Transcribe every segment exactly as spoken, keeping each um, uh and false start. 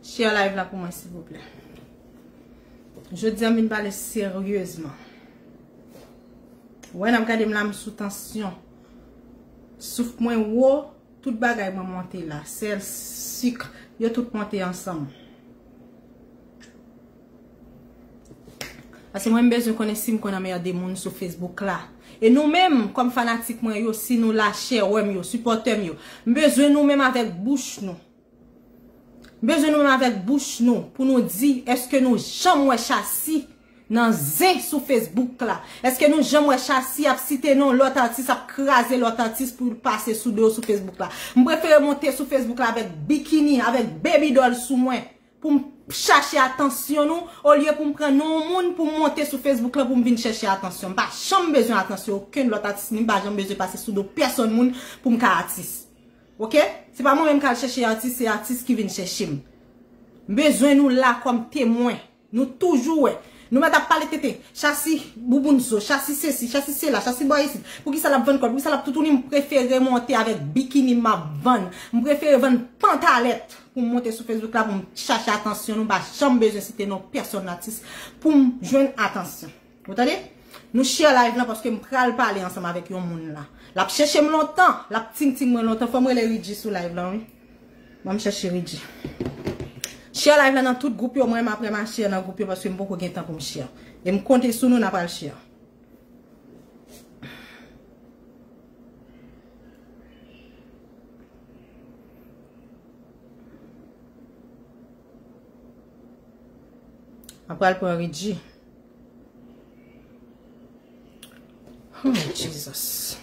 Share live la pou mwen, silvouplè. Jodi a, m vin pale seryezman. Wè, n ap gade m la, m sou tansyon. Souf mwen wo, tout bagay mwen monte la. Sèl, sik, yo tout monte ansanm. Paske mwen, m bezwen konnen si m konn anmède moun sou Facebook la. E nou menm, kòm fanatik mwen yo, si nou la, chè wè m yo, sipòtè m yo, m bezwen nou menm avèk bouch nou. M bezwen nou menm avèk bouch nou pou nou di, èske nou janm wè Chasi nan zen sou Facebook la? Èske nou janm wè Chasi ap site non lòt atis, ap kraze lòt atis pou l pase sou do yo sou Facebook la? M prefere monte sou Facebook la avèk bikini, avèk baby doll sou mwen, pou m chache atansyon nou, olye pou m pran non moun pou m monte sou Facebook la pou m vin chèche atansyon. M pa janm bezwen atansyon okenn lòt atis, ni m pa janm bezwen pase sou do pèsonn moun pou m ka atis. Oke? Se pa mwen menm k al chèche atis, se atis ki vin chèche m. M bezwen nou la kòm temwen. Nou toujou wè. Nou mèt ap pale tenten. Chasi bouboun zo, Chasi sesi, Chasi sela, Chasi bò isit. Poukisa l ap vann kòl? Poukisa l ap toutouni? M prefere monte avèk bikini m ap vann. M prefere vann pantalèt pou m monte sou Facebook la pou m chache atansyon nou. M pa janm bezwen site non pèsonn atis pou m jwenn atansyon. Ou tande? Nou share live lan paske m pral pale ansanm avèk yon moun la. L ap chèche m lontan, l ap ting ting mwen lontan. Fò m rele Ridji sou live lan, wi. Ban m chèche Ridji. Share live lan nan tout gwoup yo, mwen m apre m a share nan gwoup yo paske m poko gen tan pou m share. E m konte sou nou, n a pral share. M pral pran Ridji. Oh, Jesus.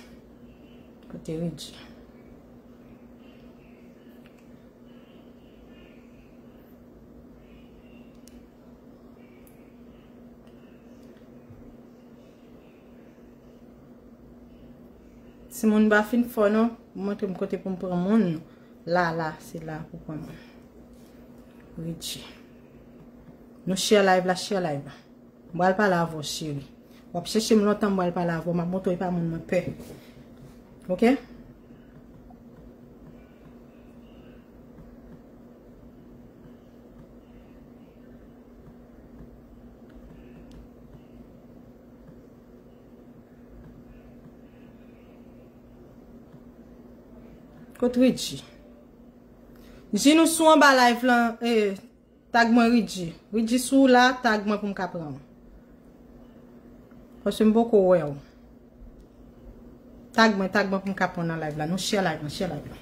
Kote Ridji? Timoun pa fin fò non. Montre m kote pou m pran moun. La, la, se la pou pran moun. Ridji. Nou share live la, share live la. M pral pale avè w, cheri. W ap chèche m lontan, m pral pale avè w. M ap montre w e pa moun mwen pè. Oke? Kot Ridji? Jin, ou sou anba live lan, eh, tag mwen Ridji. Ridji, si w la, tag mwen pou m ka pran w. Paske m poko wè w. Tag mwen, tag mwen pou m ka pran w nan live la. Nou share live lan, share live lan.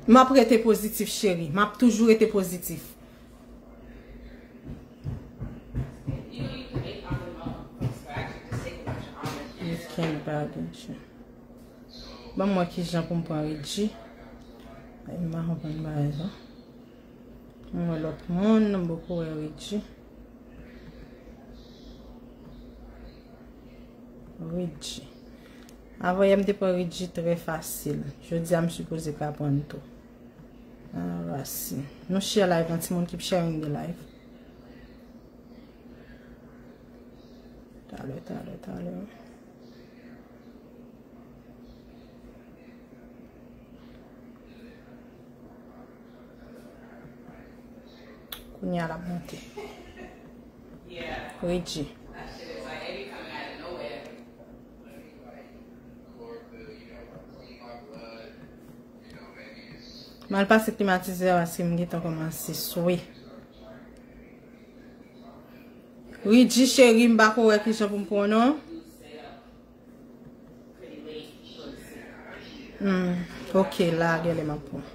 M ap rete pozitif, cheri. M ap toujou rete pozitif. You can't bargain, cheri. Ban m wè kijan pou m pran Ridji. Ay, m pa konprann bagay sa. M wè lòt moun, m poko wè Ridji. Ridji. Avanyè m te pran Ridji trè fasil. Jodi a m sipoze ka pran l tou. Ah, Rasin. Nou share live lan, timoun, keep sharing the live. Talè, talè, talè. Kounye a l ap monte. Ridji. M al pase klimatizè a paske m gentan kòmanse swe. Ridji cheri, m pako wè kijan pou m pran w non. Hmm, ok, la genlè m ap pran.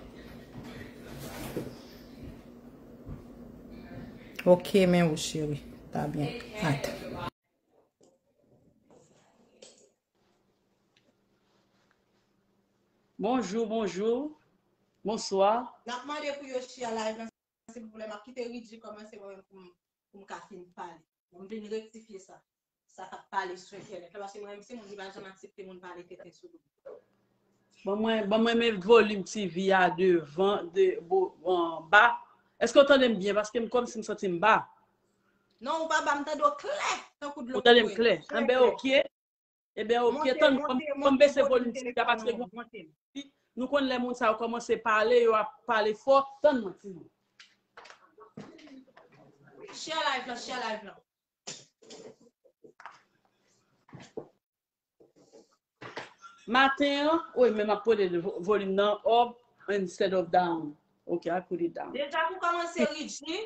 Ok, men ou cheri. Ta byen. At. Bonjou, bonjou. Bonswa. N ap mande pou yo share live lan, silvouplè. M ap kite Ridji kòmanse mwen menm pou m, pou m ka fin pale. Pou m vin rektifye sa. Sa k ap pale sou entènèt la. Paske mwen menm, se moun ki pa janm aksepte moun pale tenten sou do m. Ban mwen, ban mwen met volim T V a devan, de, bo, anba. Èske w tande m byen? Paske m kòmsi m santi m ba. Non, ou pa ba, m tande w klè, tankou dlo ki bwè. Ou tande m klè? Trè klè. Enben, ok. Enben, ok, tann, ban m bese volim T V a paske gen yon moun ki, Nou konn lè moun sa yo kòmanse pale, yo ap pale fò, tann mwen timoun. Share live lan, share live lan. Maten an, wi, men m ap pote volim nan up instead of down. Ok, I put it down. Deja pou kòmanse, Ridji,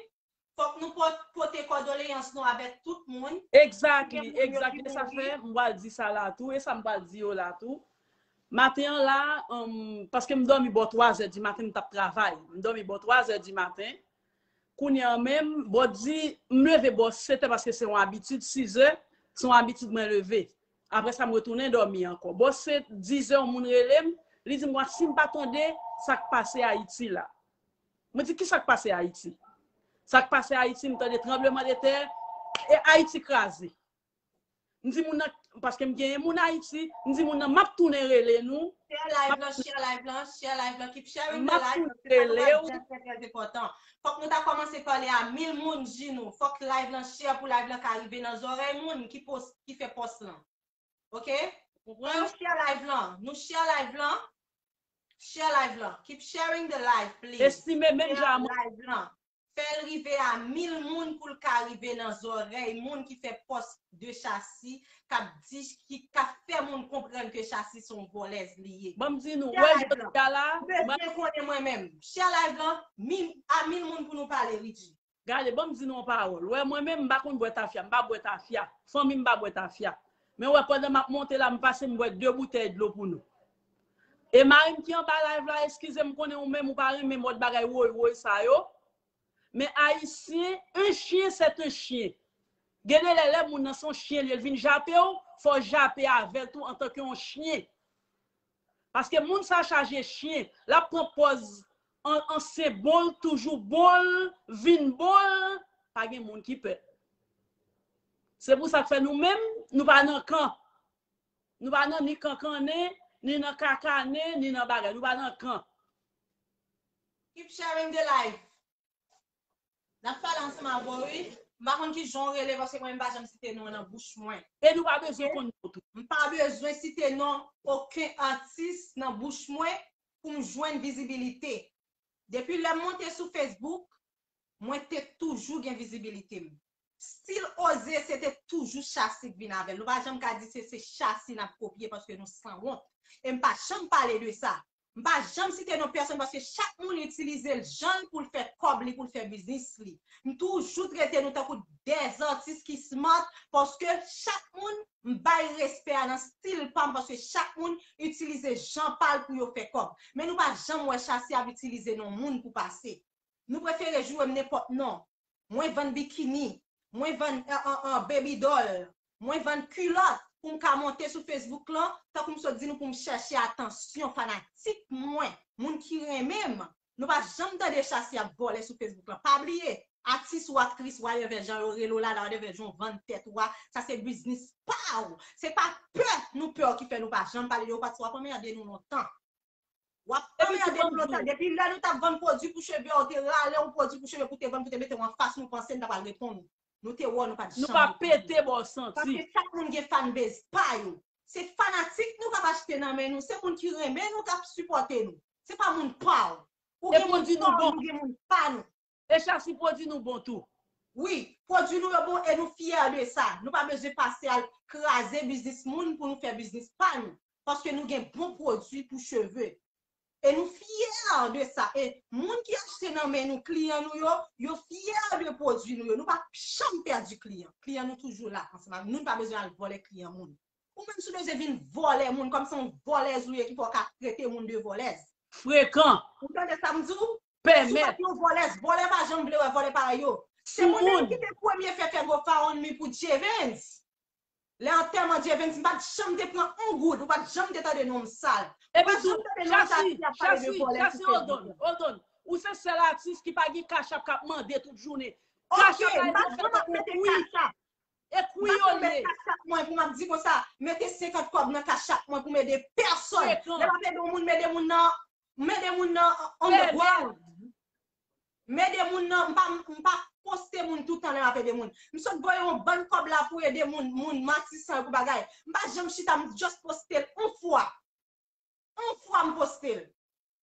fòk nou pote kòdoleyans nou avèk tout moun. Exactly, exactly. E sa fè m pral di sa la tou, e sa m pral di yo la tou. Maten an la, um, paske m dòmi bò twa zè di maten, m t ap travay. M dòmi bò twa zè di maten. Kounye an menm, bò di, m leve bò sèt è paske se yon abitid, sis è, se yon abitid mwen leve. Apre sa, m retounen dòmi ankò. Bò sèt, dis è, yon moun rele m, li di m, "Wa, si m pa tande sa k pase Ayiti la." Mwen di, "Ki sa k pase Ayiti?" Sa k pase Ayiti, m tande tranbleman de tè, e Ayiti kraze. M di moun nan, paske m genyen moun Ayiti, m di moun nan, "M ap tounen rele nou." Share live lan, share live lan, share live lan, keep sharing the live. M ap tounen rele w. Trè, trè enpòtan. Fòk nou ta kòmanse pale a mil moun, di nou. Fòk live lan share pou live lan ka rive nan zòrèy moun ki post, ki fè post lan. Ok? Konprann? Nou share live lan. Nou share live lan. Share live lan. Keep sharing the live, please. Estime menm jan a mwen. Share live lan. Fè l rive a mil moun pou l ka rive nan zòrèy moun ki fè pòs de Chasi, k ap di, ki, k ap fè moun konprann ke Chasi se yon vòlèz li ye. Ban m di nou, wè jodi a la, m bezwen konnen mwen menm. Share live lan, a mil moun pou nou pale, Ridji. Gade, ban m di nou yon pawòl. Wè, mwen menm, m pa konn bwè tafya, m pa bwè tafya. Fanmi m pa bwè tafya. Men wè, pandan m ap monte la, m pase, m bwè de boutèy dlo pou nou. E mari m ki anba live la, eskize m, konnen ou menm ou pa renmen mòd bagay woy woy sa yo. Men Ayisyen, un chien, c'est un chien. Gen de lè, lè moun nan se yon chyen li ye, l vin jape w, fò w jape avè l tou antanke yon chyen. Paske moun sa chaje chyen, l ap pran pòz an, an senbòl, toujou bon l, vin bon l, pa gen moun ki pè. Se pou sa k fè nou menm, nou pa nan kan. Nou pa nan ni kankannen, ni nan kakannen, ni nan bagay. Nou pa nan kan. Keep sharing the live. N ap pale ansanm avè w, wi. M pa konn ki jan w rele, paske mwen, m pa janm site non nan bouch mwen. E nou pa bezwen konn non tou. M pa bezwen site non okenn atis nan bouch mwen pou m jwenn vizibilite. Depi lè m monte sou Facebook, mwen te toujou gen vizibilite m. Still Oze, se te toujou Chasi k vin avè l. Nou pa janm ka di se, se Chasi n ap kopye paske nou sanwont. E m pa janm pale de sa. M pa janm site non pèsonn paske chak moun itilize l jan l pou l fè kòb li, pou l fè biznis li. M toujou trete nou tankou de atis ki smart paske chak moun m bay respè a nan stil pa m paske chak moun itilize jan pa l pou yo fè kòb. Men nou pa janm wè Chasi ap itilize non moun pou pase. Nou prefere joure m nenpòt non. Mwen vann bikini, mwen vann uh, uh, uh, baby doll, mwen vann kilòt pou m ka monte sou Facebook lan, tankou m sot di nou pou m chèche atansyon fanatik mwen, moun ki renmen m. Nou pa janm tande Chasi ap vòlè sou Facebook lan. Pa bliye, atis ou aktris, whatever jan yo rele w la, whatever jan w vann tèt ou a, sa se biznis pa w. Se pa pè nou pè w ki fè nou pa janm pale de ou, paske w ap anmède nou lontan. W ap anmède nou lontan. Depi lè nou t ap vann pwodui pou cheve, ou te rale yon pwodui pou cheve pou te vann, pou te mete w anfas nou, panse n ta pral reponn ou. Nou te wè w, nou pa t janm reponn ou. Nou pa pete ba w santi. Paske chak moun gen fanbase pa yo. Se fanatik nou k ap achte nan men nou, se moun ki renmen nou k ap sipòte nou. Se pa moun pa w. Ou gen moun pa w, nou gen moun pa nou. E Chasi pwodui nou bon tou. Wi, pwodui nou yo bon e nou fyè de sa. Nou pa bezwen pase al kraze biznis moun pou nou fè biznis pa nou. Paske nou gen bon pwodui pou cheve. E nou fyè de sa. E moun ki achte nan men nou, kliyan nou yo, yo fyè de pwodui nou yo. Nou pa janm pèdi kliyan. Kliyan nou toujou la ansanm avèk nou. Nou pa bezwen al vòlè kliyan moun. Ou menm si w bezwen vin vòlè moun, kòmsi yon vòlèz ou ye ki fè w ka trete moun de vòlèz. Frekan. Ou tande sa m di w? Pèmèt. Si w pa t yon vòlèz, vòlè pa janm vle wè vòlè parèy yo. Se mwen menm ki te premye fè fè GoFundMe pou Jevens. Lè antèman Jevens, m pa t janm te pran yon goud, ou pa t janm te tande non m sal. Ou pa t janm tande non Chasi ap pale de vòlè sou Facebook. Hold on, hold on. Ou se sèl atis ki pa gen Cash App k ap mande tout jounen. Cash App la, m pa t janm ap mete Cash App. E kwi yo ye. M pa konn met Cash App mwen pou m ap di konsa, mete senkant kòb nan Cash App mwen pou m ede pèsonn. Lè m ap ede yon moun, m ede moun nan, m ede moun nan on the ground. M ede moun nan, m pa, m pa poste moun toutan lè m ap ede moun. M sot voye yon bann kòb la pou ede moun, moun matisan yo pou bagay. M pa janm chita, m just poste l yon fwa. Yon fwa m poste l.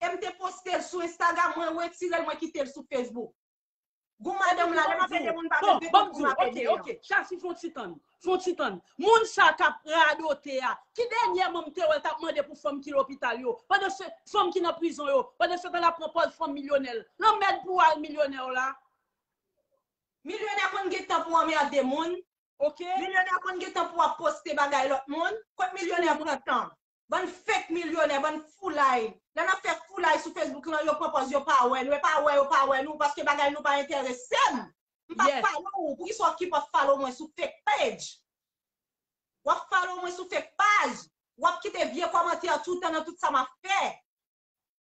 e m te poste l sou Instagram, mwen retire l, mwen kite l sou Facebook. Gon madanm la, lè m ap ede moun, pa bezwen di m ap ede yo. Ok, ok, Chasi, fon ti tann, fon ti tann. Moun sa k ap radote a, ki dènyèman m te wè l t ap mande pou fanm ki lopital yo, pandan se fanm ki nan prizon yo, pandan se tan l ap pran pòz fanm milyonè l. Lanmèd pou al milyonè w la. Milyonè konn gen tan pou anmède moun. Ok. Milyonè konn gen tan pou ap poste bagay lòt moun. Kot milyonè pran tan? Bann fake milyonè, bann foulay. Lè n ap fè foulay sou Facebook lan, yo pran pòz yo pa wè nou. E pa wè yo pa wè nou, paske bagay nou pa enterese m. M pa follow ou, poukisa w ap keep ap follow mwen sou fake page? W ap follow mwen sou fake page. W ap kite vye kòmantè toutan nan tout sa m ap fè.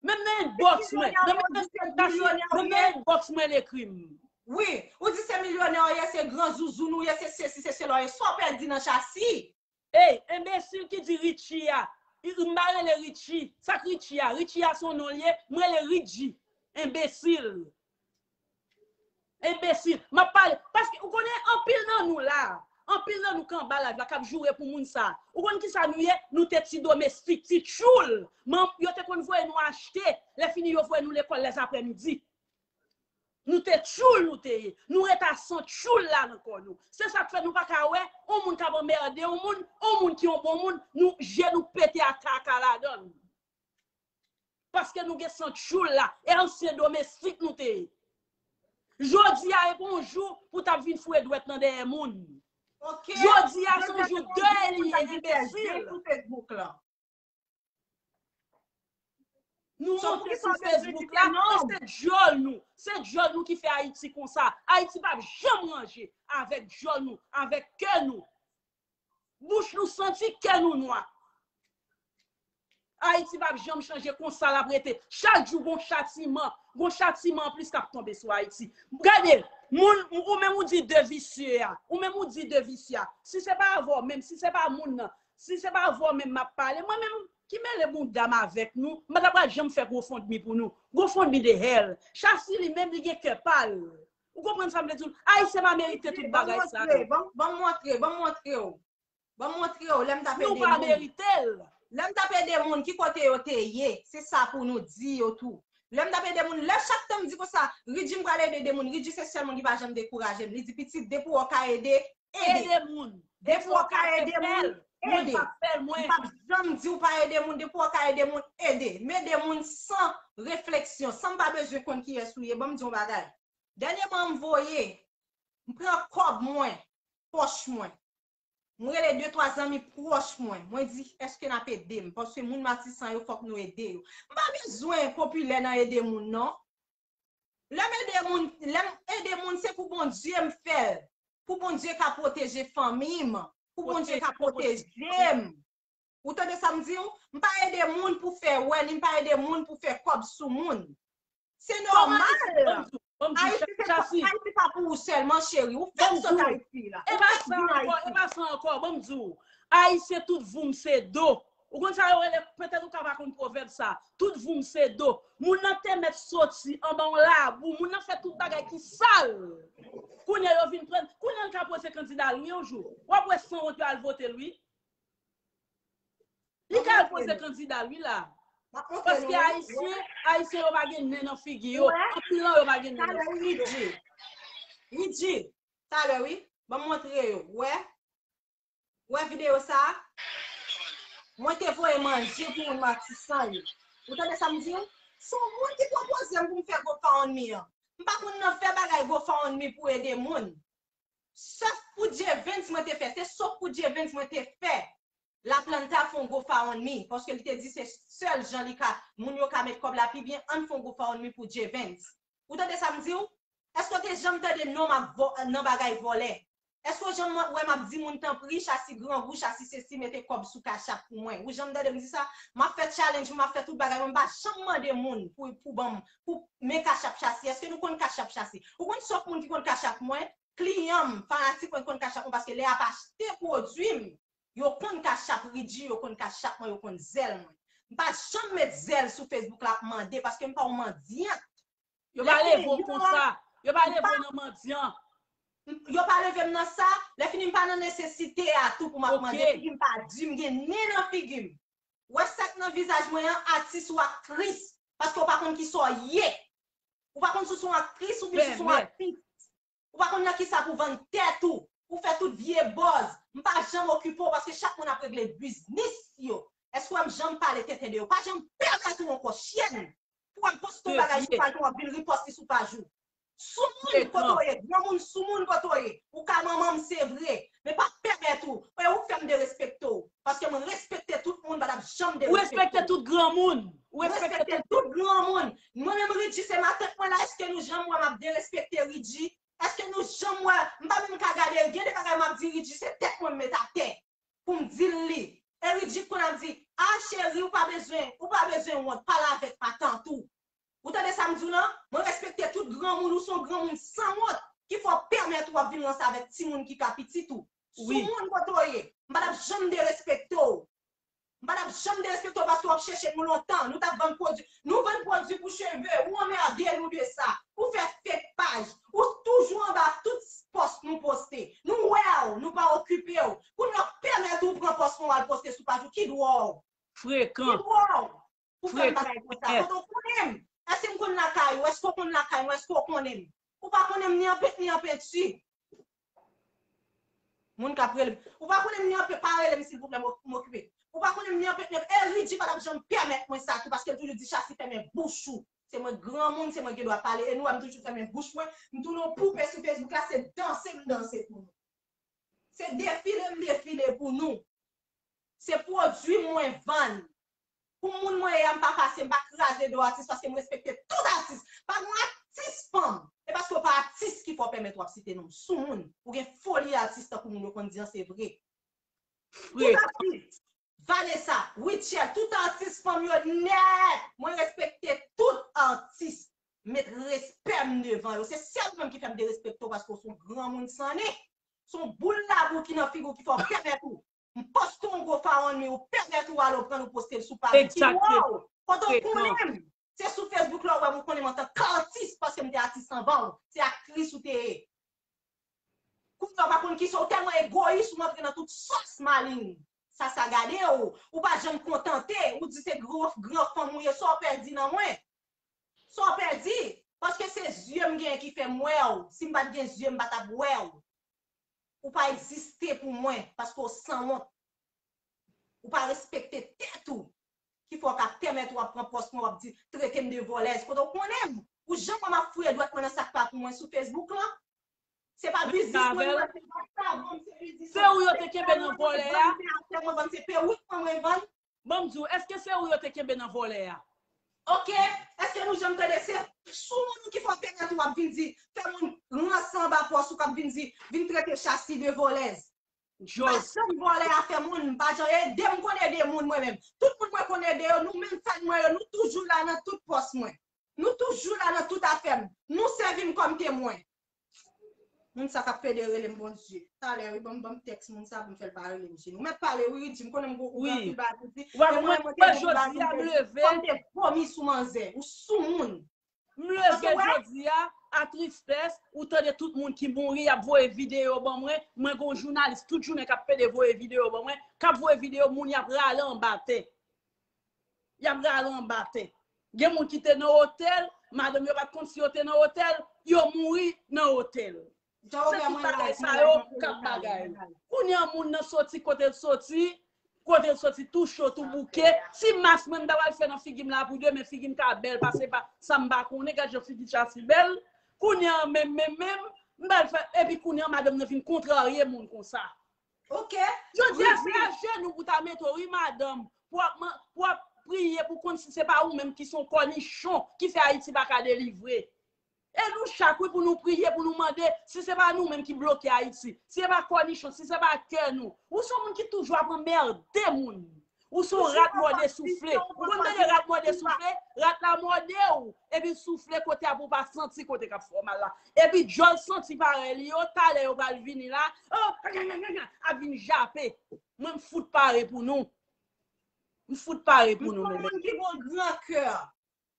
Menm nan inbox mwen, nan menm nan inbox mwen, l ekri m. Wi, ou di se milyonè w ye, se gran zouzoun ou ye, se sesi, se sela w ye. Sa w pèdi nan Chasi? Ey, enbesil ki di Richie a. I- M pa rele Richie. Sa k Richie a? Richie a se yon non l ye. M rele Ridji. Enbesil. Enbesil. M ap pale. Paske ou konnen anpil nan nou la. Anpil nan nou k anba live la k ap joure pou moun sa. Ou konn ki sa nou ye? Nou te ti domestik, ti tchoul. Man, yo te konn voye nou achte. Lè fini, yo voye nou lekòl lèzaprèmidi. Nou te tchoul, nou te ye. Nou ret a san tchoul la nan kò nou. Se sa k fè nou pa ka wè yon moun k ap anmède yon moun, yon moun ki yon bon moun, nou je nou pete a kaka ladan l. Paske nou gen san tchoul la, e ansyen domestik nou te ye. Jodi a, e pa yon jou pou t ap vin foure dwèt nan dèyè moun. Jodi a, se yon jou dèy li ye, enbesil. Nou monte sou Facebook la, e se dyòl nou. Se dyòl nou ki fè Ayiti konsa. Ayiti p ap janm ranje avèk dyòl nou, avèk kè nou. Bouch nou santi, kè nou nwa. Ayiti p ap janm chanje, konsa l ap rete. Chak jou gon chatiman, gon chatiman anplis k ap tonbe sou Ayiti. Gade, moun, ou menm ou di de visye a, ou menm ou di de visye a. Si se pa avè w menm, si se pa moun nan, si se pa avè w menm m ap pale, mwen menm ki mele bounda m avèk nou, m pa ta pral janm fè GoFundMe pou nou. GoFundMe de hell. Chasi li menm li gen kè pa l. Ou konprann sa m vle di w? Ayisyen pa merite tout bagay sa yo. Ban m montre, ban m montre, ban m montre w. Ban m montre w, lè m t ap ede moun. Nou pa merite l. Lè m t ap ede moun, ki kote yo te ye? Se sa pou nou di yo tou. Lè m t ap ede moun, lè chak tan m di konsa, Ridji m pral ede de moun, Ridji se sèl moun ki pa janm dekouraje m. Li di, pitit, depi w ka ede, ede. Ede moun. Depi w ka ede moun, ede. Mwen p ap janm di w pa ede moun, depi w ka ede moun, ede. M ede moun san refleksyon, san m pa bezwen konn kiyès ou ye. Ban m di w yon bagay. Dènyèman, m voye, m pran kòb mwen, pòch mwen. M rele de twa zanmi pwòch mwen. Mwen di, èske n ap ede m? Paske moun Matisan yo, fòk nou ede yo. M pa bezwen popilè nan ede moun, non. Lè m ede moun, lè m ede moun, se pou Bondye m fè l. Pou Bondye ka pwoteje fanmi m. Pou Bondye ka pwoteje m. Ou tande sa m di w? M pa ede moun pou fè wè, ni m pa ede moun pou fè kòb sou moun. Se nòmal. Ayiti se pa, Ayiti pa pou ou sèlman, cheri. Ou fèk sot Ayiti la. E pa sa ankò, e pa sa ankò, ban m di w. Ayisyen tout voum se do. Ou konn sa yo rele, petèt ou ka pa konn pwovèb sa. Tout voum se do. Moun nan te mèt soti anba yon labou. Moun nan fè tout bagay ki sal. Kounye a yo vin pran, kounye a l ka poze kandida l wi yon jou. W ap wè sanwont yo al vote l wi. Li ka al poze kandida l wi la. Paske Ayisyen, Ayisyen yo pa gen nen nan figi yo. Anpil nan yo pa gen nen nan figi yo. Ridji. Ridji. Talè wi. Ban m montre yo. Wè. Wè videyo sa a? Mwen te voye manje pou moun Matisan yo. Ou tande sa m di w? Se yon moun ki pwopoze m pou m fè GoFundMe an. M pa konn nan fè bagay GoFundMe pou ede moun. Sòf pou J Vens mwen te fè. Se sòf pou J Vens mwen te fè. Laplanta fè yon GoFundMe. Paske li te di se sèl jan li ka, moun yo ka met kòb la pi byen, ann fè yon GoFundMe pou J Vens. Ou tande sa m di w? Èske w te janm tande non m ap vò-, nan bagay vòlè? Èske w janm wè m ap di moun tanpri, Chasi grangou, Chasi sesi, mete kòb sou Cash App pou mwen? Ou janm tande m di sa? M ap fè challenge, m ap fè tout bagay, mwen m pa janm mande moun pou, pou ban m, pou men Cash App Chasi. Èske nou konn Cash App Chasi? Ou konn sòf moun ki konn Cash App mwen? Kliyan m, fanatik mwen konn Cash App mwen, paske lè y ap achte pwodui m, yo konn Cash App Ridji, yo konn Cash App mwen, yo konn zèl mwen. M pa janm met zèl sou Facebook la ap mande, paske m pa yon mandyant. Yo pa leve w konsa. Yo pa leve w nan mandyan. Yo pa leve m nan sa. Lè fini m pa nan nesesite a tou pou m ap mande. Figi m pa di m gen nen nan figi m. Wè sa k nan vizaj mwen an, atis ou aktris. Paske w pa konn kisa w ye. Ou pa konn si w se yon aktris oubyen si w se yon atis. Ou pa konn nan kisa pou vann tèt ou. Ou fè tout vye buzz. M pa janm okipe w paske chak moun ap regle biznis yo. Èske w wè m janm pale tenten de yo? Pa janm pèmèt ou ankò, chyèn. Pou w ap poste yon bagay sou paj ou, w ap vin reposte sou paj ou. Soumoun kote w ye, granmoun soumoun kote w ye. Ou ka manman m, se vre, men pa pèmèt ou. E ou fè m derespekte w. Paske m respekte tout moun, m pa t ap janm derespekte w. Ou respekte tout granmoun. Ou respekte tout granmoun. Mwen menm, Ridji, se matant mwen la, èske nou janm wè m ap derespekte Ridji? Èske nou janm wè, m pa menm ka gade l, gen de bagay m ap di Ridji, se tèt mwen m met atè pou m di l li. E Ridji konn ap di, a cheri, ou pa bezwen, ou pa bezwen wont, pale avèk matant ou. Ou tande sa m di w lan? Mwen respekte tout granmoun, ou se yon granmoun sanwont ki fè w pèmèt ou ap vin ranse avèk timoun ki ka pitit ou. Soumoun kote w ye, m pa t ap janm derespekte w. M pa t ap janm derespekte w paske w ap chèche nou lontan. Nou t ap vann pwodui. Nou vann pwodui pou cheve. Ou anmède nou de sa. Ou fè fake paj. Ou toujou anba tout pòs nou poste. Nou wè w, nou pa okipe w. Kounye a w pèmèt ou pran pòs mwen w al poste sou paj ou. Ki dwa w? Ki dwa w? Pou fè m bagay konsa. Kote w konnen m? Èske m konn lakay ou? Èske w konn lakay mwen? Èske w konnen m? Ou pa konnen m ni an pent ni an penti. Moun k ap rele m. Ou pa konnen m ni an pent, pa rele m silvouplè, m okipe. Ou pa konnen m ni an pent ni an penti. E Ridji pa t ap janm pèmèt mwen sa tou, paske l toujou di Chasi fèmen bouch ou. Se mwen granmoun, se mwen gen dwa pale. E nou wè m toujou fèmen bouch mwen. M tounen yon poupe sou Facebook la, se danse m danse pou nou. Se defile m defile pou nou. Se pwodui mwen vann. Pou moun mwen ye a, m pa pase, m pa kraze do atis paske m respekte tout atis. Pa gen atis fanm. E paske w pa atis ki fè w pèmèt w ap site non m. Soumoun, ou gen foli atis tankou moun yo konn di an, se vre. Tout atis, Vanessa, Rutshelle, tout atis fanm yo nèt. Mwen respekte tout atis. Met respè m devan yo. Se sèl ou menm ki fè m derespekte w paske w se yon granmoun sannen. Se yon boul labou ki nan figi w ki fè w pèmèt ou. M poste yon gwo fawonn men ou pèmèt ou al pran l ou poste l sou paj ou. Ki dwa w? Kote w konnen m? Se sou Facebook la w wè m, ou konnen m antank atis paske m te atis anvan w. Se aktris ou te ye. Kounye a w pa konn kisa, ou tèlman egoyis, ou antre nan tout sòs malin. Sa sa gade w. Ou pa janm kontante, ou di se gran, gran fanm ou ye, sa w pèdi nan mwen? Sa w pèdi? Paske se zye m genyen ki fè m wè w. Si m pa t gen zye, m pa t ap wè w. Ou pa egziste pou mwen, paske w sanwont. Ou pa respekte tèt ou. Ki fè w ka pèmèt w ap pran pòs mwen, w ap di, trete m de vòlèz. Kote w konnen m? Ou janm wè m ap fouye dwèt mwen nan sa k pa pou mwen sou Facebook lan? Se pa biznis mwen, se pa savon m, se lidis. Se ou yo te kenbe nan vòlè a? Mwen vann, se perik mwen, mwen vann. Ban m di w, èske se ou yo te kenbe nan vòlè a? Oke, èske nou janm tande se soumoun ki fè w pèmèt ou ap vin di, fè moun ranse anba pòs ou k ap vin di, vin trete Chasi de vòlèz? M pa janm vòlè afè moun, m pa janm ede, m konn ede moun mwen menm. Tout moun mwen konn ede yo, nou menm fèn mwen yo, nou toujou la nan tout pòs mwen. Nou toujou la nan tout afè m. Nou sèvi m kòm temwen. Moun sa k ap pede rele m Bondye. Talè, wi, ban m, ban m tèks moun sa pou m fè l pa rele m Jeni. Ou mèt pale, wi, Ridji, m konnen m gon, ou gen anpil bagay pou di. Men mwen, mwen te gen bagay pou m te di, fò m te vomi sou manzè. Ou soumoun. M leve jodi a, a tristès, ou tande tout moun ki mouri, y ap voye videyo ban mwen. Mwen gon jounalis tout jounen k ap pede voye videyo ban mwen, k ap voye videyo moun y ap rale anba tè. Y ap rale anba tè. Gen moun ki te nan otèl, madanm yo pa t konn si yo te nan otèl, yo mouri nan otèl. Se tout bagay sa yo k ap bagay. Kounye a moun nan soti kote l soti, kote l soti tou cho, tou bouke. Ti mas mwen m ta pral fè nan figi m la pou demen figi m ka bèl pase pa sa m pa konnen, gad jan figi Chasi bèl. Kounye a menm, menm, menm, m pral fè, epi kounye a madanm nan vin kontrarye moun konsa. Oke. Jodi a se ajenou pou ta mete w, wi, madanm, pou w ap, pou w ap priye pou konn si se pa ou menm ki se yon kònichon ki fè Ayiti pa ka delivre. E nou chak, wi, pou nou priye, pou nou mande, si se pa nou menm ki bloke Ayiti, si se pa kònichon, si se pa kè nou. Ou se yon moun ki toujou ap anmède moun. Ou se yon rat mòde soufle. Ou konn tande rat mòde soufle? Rat la mòde w, epi soufle kote a pou w pa santi kote k ap fè w mal la. Epi djòl santi parèy li yo, talè yo pral vini la, oh, ap vin jape. Mwen m fout pare pou nou. M fout pare pou nou, men. M se yon moun ki gon gran kè.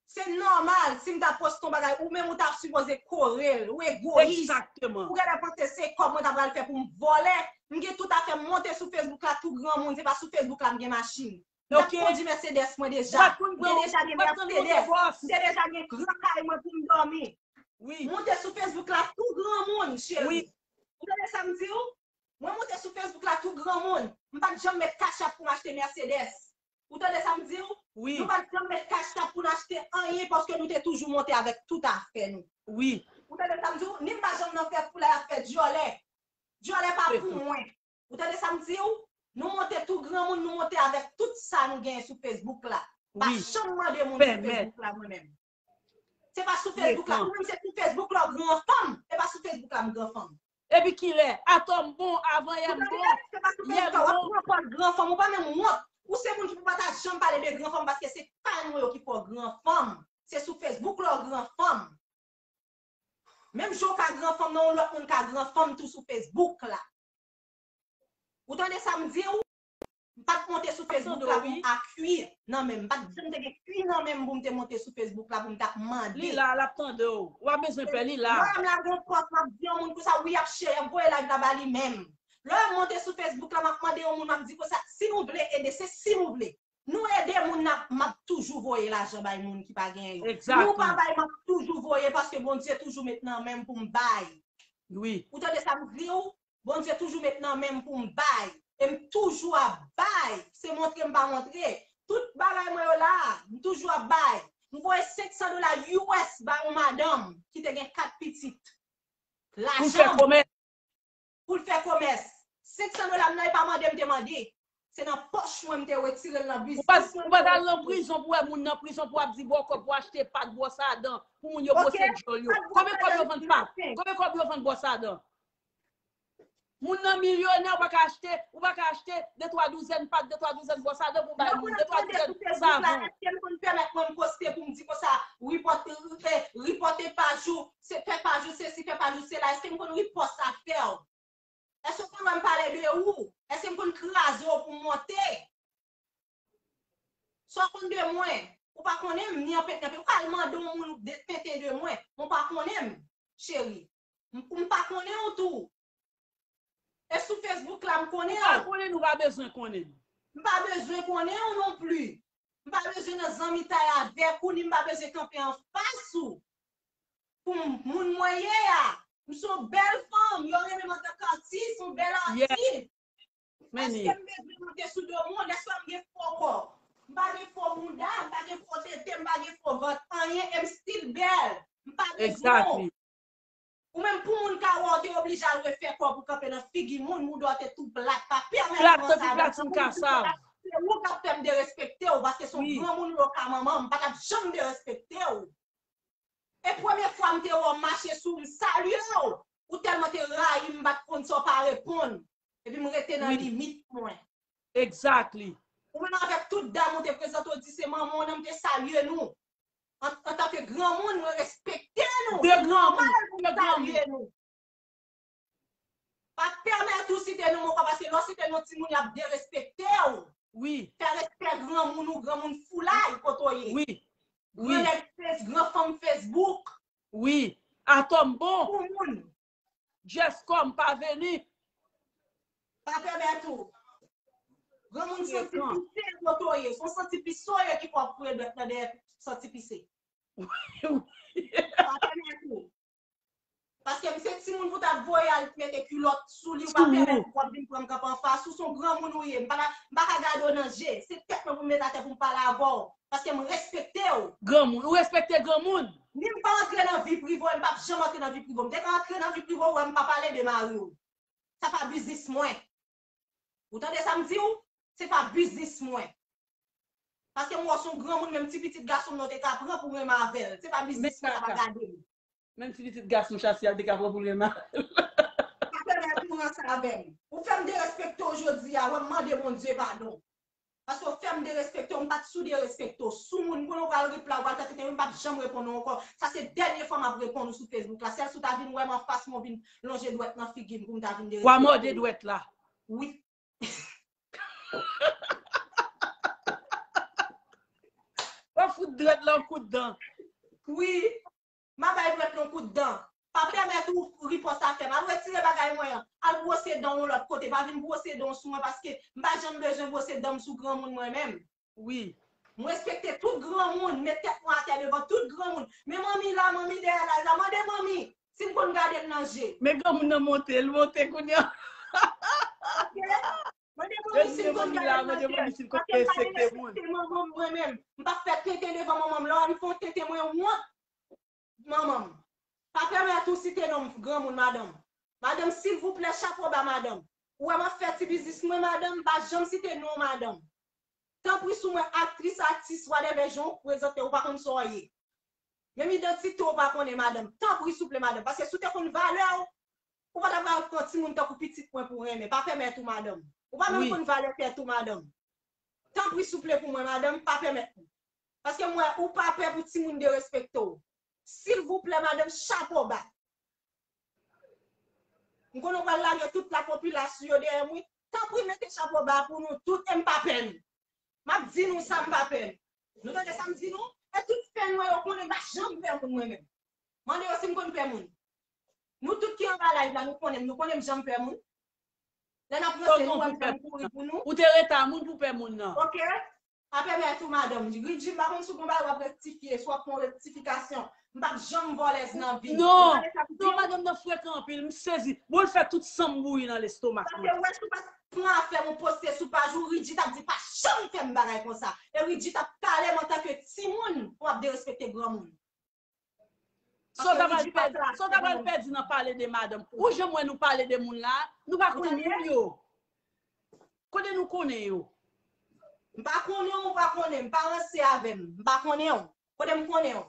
Se nòmal, si m ta poste yon bagay, ou menm ou ta sipoze kore l, ou egoyis. Egzakteman. Ou genlè panse se kòb mwen ta pral fè pou m vòlè. M gen tout afè m monte sou Facebook la, tou granmoun, se pa sou Facebook la m gen machin. M t ap kondi Mercedes mwen deja. M te deja gen Mercedes. M te deja gen gran kay mwen pou m dòmi. Wi. Monte sou Facebook la tou granmoun, cheri. Wi. Ou tande sa m di w? Mwen monte sou Facebook la tou granmoun. M pa t janm met cash app pou m achte Mercedes. Ou tande sa m di w? Wi. Nou pa t janm met cash app pou n achte anyen paske nou te toujou monte avèk tout afè nou. Wi. Ou tande sa m di w? Ni m pa janm nan fè foulay ap fè dyòlè. Dyòlè pa pou mwen. Ou tande sa m di w? Nou monte tou granmoun, nou monte avèk tout sa nou genyen sou Facebook la. Pa janm mande moun sou Facebook la mwen menm. Se pa sou Facebook la. Ou menm se sou Facebook la w gran fanm. Se pa sou Facebook la m gran fanm. Epi kilè? Atò m bon, avanyè m bon, yè m bon. Ou pran pòz gran fanm, ou pa menm wont. Ou se moun ki pou pa ta janm pale de gran fanm paske se kay mwen yo ki fè w gran fanm. Se sou Facebook la w gran fanm. Menm jan w ka gran fanm nan, yon lòt moun ka gran fanm tou sou Facebook la. Ou tande sa m di w? M pa t monte sou Facebook la pou m a kwi nan men m. M pa t janm te gen kwi nan men m pou m te monte sou Facebook la pou m t ap mande. Li la, l ap tande w. Ou pa bezwen pè, li la. Lè m lage yon pòs, m ap di yon moun konsa, wi, ap share, ap voye live la ba li menm. Lè m monte sou Facebook la, m ap mande yon moun, m ap di konsa, si nou vle ede, se si nou vle. Nou ede moun nan, m ap toujou voye lajan bay moun ki pa genyen yo. Nou pa bay, m ap toujou voye paske Bondye toujou met nan men m pou m bay. Wi. Ou tande sa m di w? Bondye toujou met nan men m pou m bay. E m toujou ap bay. Se montre m pa montre. Tout bagay mwen yo la, m toujou ap bay. M voye senk san dola U S ba yon madanm ki te gen kat pitit. Pou l fè komès. Pou l fè komès. Senk san dola m nan, e pa mande m te mande. Se nan pòch mwen m te retire l nan biznis mwen. Ou pa t al nan prizon pou wè moun nan prizon pou ap di bòkò pou achte pak bwòs a dan pou moun yo bwose dyòl yo. Konbyen kòb yo vann pak? Konbyen kòb yo vann bwòs a dan? Moun nan milyonè, ou pa ka achte, ou pa ka achte de twa douzèn pak, de twa douzèn bwòs a dan pou bay moun, de twa douzèn savon. Èske m konn pèmèt mwen m poste pou m di konsa, ripòte, ripòte paj ou, se fè paj ou sesi, fè paj ou sela, èske m konn ripòs afè w? Èske w konn wè m pale de ou? Èske m konn kraze w pou m monte? Sa w konn de mwen? Ou pa konnen m, ni anpèt, ni anpèt. Ou ka al mande yon moun tenten de mwen, men w pa konnen m, cheri. M, m pa konnen w tou. E sou Facebook la, m konnen w. Ou pa konnen, ou pa bezwen konnen. M pa bezwen konnen w non pli. M pa bezwen nan zanmitay avèk ou, ni m pa bezwen kanpe anfas ou. Pou m, moun mwen ye a, m se yon bèl fanm, yo rele m antanke atis, yon bèl atis. Èske m bezwen monte sou do moun? Èske m gen fo kò? M pa gen fo bouda, m pa gen fo tete, m pa gen fo vant, anyen, e m still bèl. M pa bezwen w. Ou menm pou moun ka wè w te oblije al refè kò w pou kanpe nan figi moun, mouda w te tou plat, pa pèmèt ou ansa. Se ou k ap fè m derespekte w, paske se yon granmoun ou ye, ou ka manman m, m pa t ap janm derespekte w. E premye fwa m te wè w mache sou m, salye w. Ou tèlman te rayi m, m pa t konn sa w pa reponn. Epi m rete nan limit mwen. Exactly. Ou menm avèk tout dam ou te prezante w, di se manman w nan, m te salye nou. An, antanke granmoun, mwen respekte nou. Se nòmal pou m salye nou. Pa pèmèt ou site non m ankò, paske lè w site non timoun, y ap derespekte w. Wi. Fè respè granmoun ou, granmoun foulay kote w ye. Wi. Wi. Gran nèg Face, gran fanm Facebook. Wi. Atò m bon. Pou moun. Jess Kòm pa vini. Pa pèmèt ou. Granmoun santi pise kote w ye. Se yon santi pise w ye ki fè w ap foure dwèt nan dèyè santi pise. Wi, wi. Pa pèmèt ou. Paske m se timoun pou w t ap voye al mete kilòt sou li, ou pa pèmèt w ap vin pran m kanpe anfas ou, se yon granmoun ou ye. M pa ka, m pa ka gade w nan je. Se tèt mwen pou m met atè pou m pale avè w. Paske m respekte w. Granmoun, ou respekte granmoun? Ni m pa antre nan vi prive w, e m p ap janm antre nan vi prive w. M te ka antre nan vi prive w, ou wè m pa pale de mari w. Sa pa biznis mwen. Ou tande sa m di w? Se pa biznis mwen. Paske m wè w se yon granmoun, menm ti pitit gason m nan w te ka pran pou renmen avè l. Se pa biznis mwen, sa pa gade m. Menm ti pitit gason Chasi a l te ka pran pou renmen avè l. Pa fè bagay pou ranse avè m. Ou fè m derespekte w jodi a, wè m mande Bondye padon. Paske w fè m derespekte w, m pa t sou derespekte w. Soumoun, konnen w pral reply, w pral fè tenten, m p ap janm reponn ou ankò. Sa se dènye fwa m ap reponn ou sou Facebook la. Sèl si w ta vin wè m anfas mwen, w vin lonje dwèt nan figi m pou m ta vin derespekte w. W a mòde dwèt la. Wi. W a fout dwèt la yon kout dan. Wi. M a bay dwèt la yon kout dan. Pa pèmèt ou ripòs afè m. Al retire bagay mwen an. Al bwose dan w yon lòt kote. Pa vin bwose dan w sou mwen paske m pa janm bezwen bwose dan m sou granmoun mwen menm. Wi. M respekte tout granmoun, met tèt mwen atè devan tout granmoun. Men manmi la, manmi dèyè laj la, mande manmi si m konn gade l nan je. Men granmoun nan monte, l monte kounye a. Mande manmi si m konn gade l nan je. Paske m pa derespekte manman m mwen menm. M pa fè tenten devan manman m. Lè m fè yon tenten, mwen wont. Manman m. Pa pèmèt ou site non m granmoun, madanm. Madanm, silvouplè, chapo ba, madanm. Ou wè m ap fè ti biznis mwen, madanm, m pa janm site non w, madanm. Tanpri sou mwen, aktris, atis, whatever jan w prezante, ou pa konn sa w ye. Menm idantite w pa konnen, madanm. Tanpri, souple, madanm. Paske si w te konn valè w, ou pa t ap pral pran timoun tankou pitit mwen pou renmen. Pa pèmèt ou, madanm. Ou pa menm konn valè tèt ou, madanm. Tanpri, souple, pou mwen, madanm, pa pèmèt ou. Paske m wè ou pa pè pou timoun derespekte w. Silvouplè, madanm, chapo ba. M konnen w pral lage tout lapopilasyon dèyè m, wi. Tanpri, mete chapo ba pou nou tout, e m pa pè nou. M ap di nou sa, m pa pè nou. Nou tande sa m di nou? E tout fè nou yo konnen m pa janm pè moun mwen menm. Mande yo si m konn pè moun. Nou tout ki anba live la, nou konnen m, nou konnen m janm pè moun. Lè n ap ranse nou, wè m janm kouri pou nou. Ou te rete a moun pou pè moun nan. Ok? Pa pèmèt ou, madanm. Ridji, m pa konn si w gon bagay w ap rektifye, si w ap fè yon rektifikasyon. M p ap janm vòlèz nan vi m. Non, non, madanm nan frekan anpil, m sezi. Bon, l fè tout san m bouyi nan lestomak mwen. Paske wè, si w pa t pran afè m ou poste sou paj ou, Ridji t ap di pa janm fè m bagay konsa. E Ridji t ap pale m antanke timoun pou m ap derespekte granmoun. Sa w ta pral pèdi, sa w ta pral pèdi nan pale de madanm. Ou janm wè nou pale de moun la, nou pa konn moun yo. Kote nou konnen yo? M pa konnen w, ou pa konnen m, pa ranse avè m. M pa konnen w. Kote m konnen w?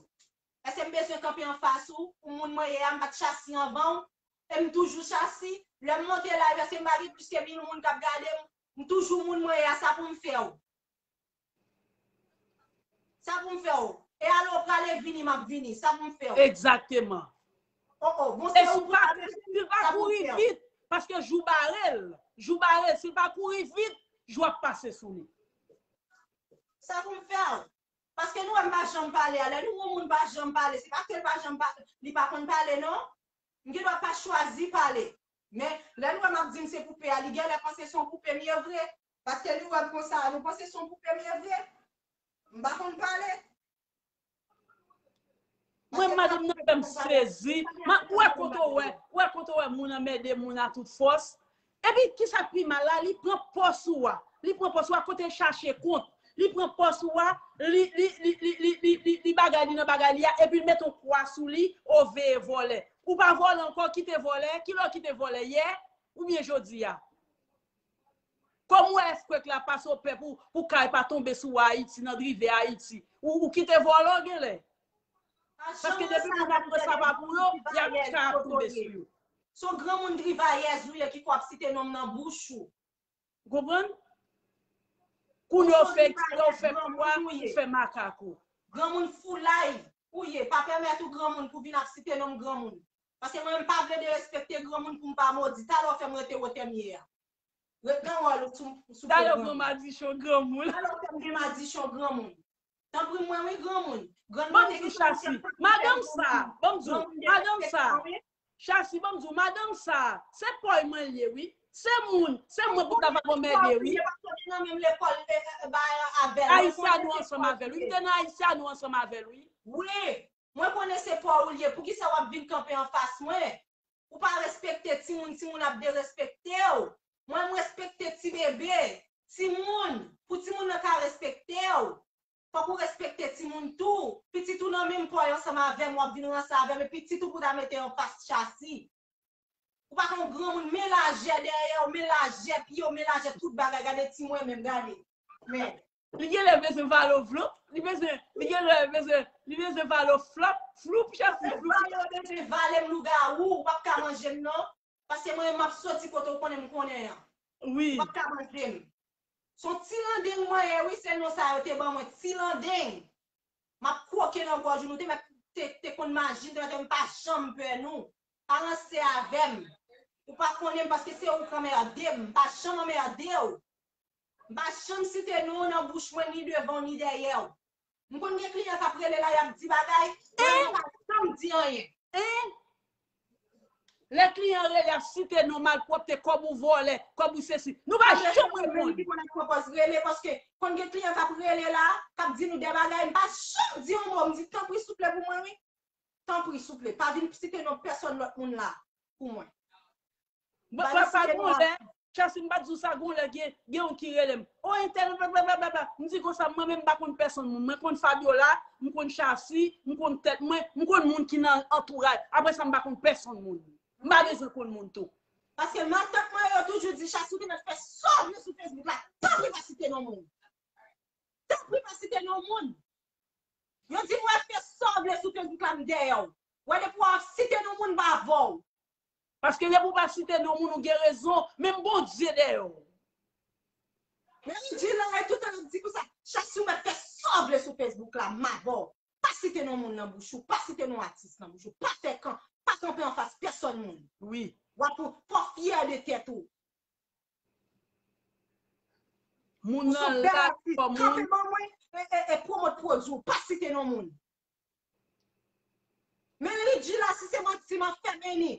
Èske m bezwen kanpe anfas ou? Ou moun mwen ye a, m pa t chasi anvan w? E m toujou chasi? Lè m monte live, èske m pa gen plis ke mil moun k ap gade m? M toujou moun mwen ye a, sa pou m fè w? Sa pou m fè w? E ale w prale, vini, m ap vini. Sa pou m fè w? Egzakteman. Oh, oh, bon, se ou pou ale, si l pa kouri vit, paske jou bare l. Jou bare l, si l pa kouri vit, jou ap pase sou li. Sa pou m fè w? Paske nou wè m pa janm pale a. Lè nou wè yon moun pa janm pale, se pa ke l pa janm pale, li pa konn pale, non. M gen dwa pa chwazi pale. Men, lè nou wè m ap di m se poupe a, li genlè panse se yon poupe m ye vre. Paske li wè m konsa, nou panse se yon poupe m ye vre. M pa konn pale. Mwen, madanm nan fè m sezi. Ou wè kote w wè, ou wè kote w wè moun anmède moun a tout fòs. Epi, kisa k pi mal la, li pran pòs ou a. Li pran pòs ou a, kote l chache kont. Li pran pòs ou a, li, li, li, li, li, li, li, li bagay li nan bagay li a, epi l mete yon kwa sou li, o veye vòlè. Ou pa vòlè ankò, kite vòlè. Kilè w kite vòlè? Yè oubyen jodi a? Kòm ou wè earthquake la pase, ou pè pou, pou kay pa tonbe sou Ayiti, nan drive Ayiti. Ou, ou kite vòlè w genlè. Paske depi moun ap pran sa pa pou yo, y ap kay ap tonbe sou yo. Se yon granmoun drivayèz ou ye ki ko ap site non m nan bouch ou. Ou konprann? Kounye w fè eksprè, ou fè pou a, ou fè makak ou. Granmoun foulay ou ye. Pa pèmèt ou granmoun pou vin ap site non m granmoun. Paske mwen menm m pa vle derespekte granmoun pou m pa modi. Talè w fè m rete wotè m ye a. Ret nan wòl ou sou sou pye granmoun. Talè w gen madichon granmoun. Talè w fè m gen madichon granmoun. Tanpri mwen wi granmoun. Granmoun te gen chasi. Madanm sa, ban m di w, madanm sa. Chasi, ban m di w, madanm sa, se pòy mwen l ye wi. Se moun, se mwen pou ta va anmède wi. Ayisyen nou ansanm avè l wi. M te nan Ayisyen nou ansanm avè l wi. Wi. Mwen konnen se pa w li ye, poukisa w ap vin kanpe anfas mwen? Ou pa respekte timoun, timoun ap derespekte w. Mwen, m respekte ti bebe, timoun, pou timoun nan ka respekte w. Fòk ou respekte timoun tou. Pitit ou nan menm pòy ansanm avè m, w ap vin ranse avè m, e pitit ou pou ta mete anfas chasi. Ou pa konn granmoun, men lajè dèyè w, men lajè pye w, men lajè tout bagay. Gade ti mwen menm, gade. Men. Li genlè bezwen valo vlop, li bezwen, li genlè bezwen, li bezwen valo flop, floup, chèsi floup. Valo bezwen vale m lougawou, ou p ap ka manje m non. Paske mwen menm m ap soti kote w konnen m konnen an. Wi. Ou p ap ka manje m. Se yon ti landeng mwen ye wi, se non sa yo te ban mwen, ti landeng. M ap kwoke nan gòj ou, nou te mèt te, te konn maji m, te mèt m pa janm pè nou. Pa ranse avè m. Ou pa konnen m paske se ou k anmède m, m pa janm anmède w. M pa janm site non w nan bouch mwen ni devan w ni dèyè w. M konn gen kliyan k ap rele la, y ap di bagay, mwen m pa janm di anyen. Lè kliyan rele ap site non malpwòpte, kòb ou vòlè, kòb ou sesi. Nou pa janm reponn. Ki konn ap pran pòz rele, paske konn gen kliyan k ap rele la, k ap di nou de bagay, m pa janm di yon mo, m di tanpri souple pou mwen, wi. Tanpri souple, pa vin site non pèsonn lòt moun la pou mwen. Pa vin site non. Chasi, m pa t di w sa, gon lè gen, gen yon ki rele m. O, entèl, blablabla. M di konsa, mwen menm m pa konn pèsonn moun. Mwen konn Fabiola, m konn Chasi, m konn tèt mwen, m konn moun ki nan antouraj. Apre sa, m pa konn pèsonn moun. M pa bezwen konn moun tou. Paske matant mwen yo toujou di, Chasi, ou te mèt fè sa w vle sou Facebook la. Tanpri pa site non moun. Tanpri pa site non moun. Yo di m wè fè sa w vle sou Facebook la, m dèyè w. Wè depi w ap site non moun, m pa avè w. Paske depi w pa site non moun, ou gen rezon, menm Bondye dèyè w. Men li di la, e toutan l ap di konsa, Chasi, ou mèt fè sa w vle sou Facebook la, m avè w. Pa site non moun nan bouch ou, pa site non atis nan bouch ou, pa fè kan, pa kanpe anfas pèsonn moun. Wi. W ap fò fyè de tèt ou. Moun nan la, kanpe ban mwen, e, e, e pwomot pwodui w, pa site non moun. Men Lidji la, si se manti, m ap fèmen li.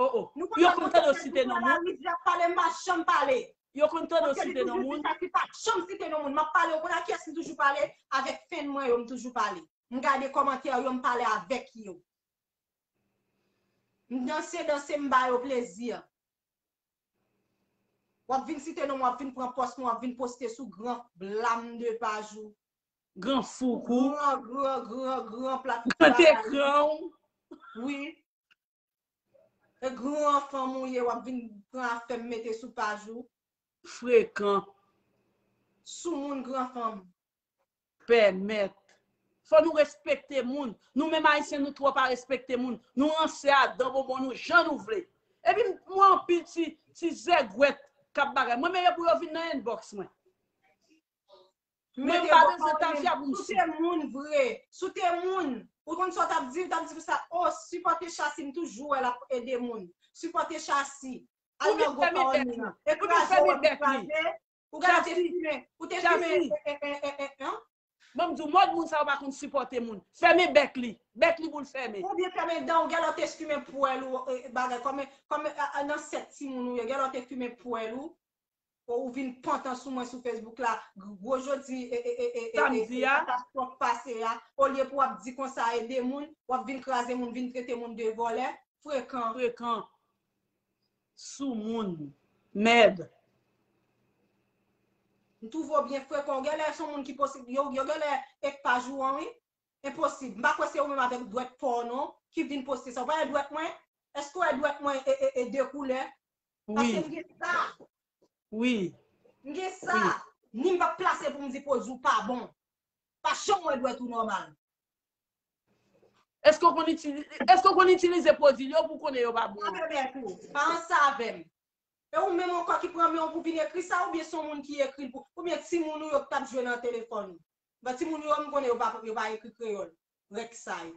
Oh, oh. Yo konn tande w site non moun. Lidji ap pale, m pa janm pale. Yo konn tande w site non moun. Paske Lidji pa janm site non moun. M ap pale, ou konn ak kiyès m toujou pale? Avèk fèn mwen yo, m toujou pale. M gade kòmantè yo, m pale avèk yo. M danse, danse, m ba yo plezi. W ap vin site non m, w ap vin pran pòs mwen, w ap vin poste sou gran blam de paj ou. Gran foukou. Gran, gran, gran, gran platfòm. Gran ekran w. Wi. E gran fanm ou ye, w ap vin pran afè m mete sou paj ou. Frekan. Soumoun gran fanm. Pèmèt. Fò nou respekte moun. Nou menm Ayisyen, nou twò pa respekte moun. Nou ranse a dan bonbon nou jan nou vle. Epi m wè anpil ti, ti zègwèt k ap bagay. Mwen, men yo pou yo vin nan inbox mwen. Mwen, m pa bezwen tafya pou m sou. Si w te moun vre, si w te moun, ou konn sa w t ap di, w t ap di konsa, o, sipòte Chasi, m toujou wè l ap ede moun. Sipòte Chasi. Al nan GoFundMe. Ekraze w ap ekraze. Ou genlè te fimen. Ou te fimen. Ban m di w, mòd moun sa yo pa konn sipòte moun. Fèmen bèk li. Bèk li pou l fèmen. Oubyen fèmen dan w, genlè w te fimen pwèl ou, e, bagay, kòm, kòm, a, a, nan sèt timoun ou ye, genlè w te fimen pwèl ou, ou vin pantan sou mwen sou Facebook la, gwo jodi, e, e, e, e, e, katastwòf pase a, olye pou w ap di konsa ede moun, w ap vin kraze moun, vin trete moun de vòlè, frekan. Frekan. Soumoun. Mèd. M twouve w byen frekan. Ou genlè se yon moun ki posib. Yo, yo genlè ek paj ou an, wi. Enposib. M pa kwè se ou menm avèk dwèt pa w non, ki vin poste sa. Ou pa wè dwèt mwen? Èske w wè dwèt mwen e, e, e de koulè? Paske m gen sa. Wi. M gen sa. Wi. Ni m p ap plase pou m di pwodui w pa bon. Pa janm wè dwèt ou nòmal. Èske w konn itilize, èske w konn itilize pwodui yo pou w konnen yo pa bon? Pa fè bèk ou. Pa ranse avè m. E ou menm ankò ki pran men w pou vin ekri sa, oubyen se yon moun ki ekri l pou, oubyen timoun ou yo k t ap jwe nan telefòn ou? Bon, timoun ou yo, m konnen yo pa, yo pa ekri kreyòl. Rèk sa yo.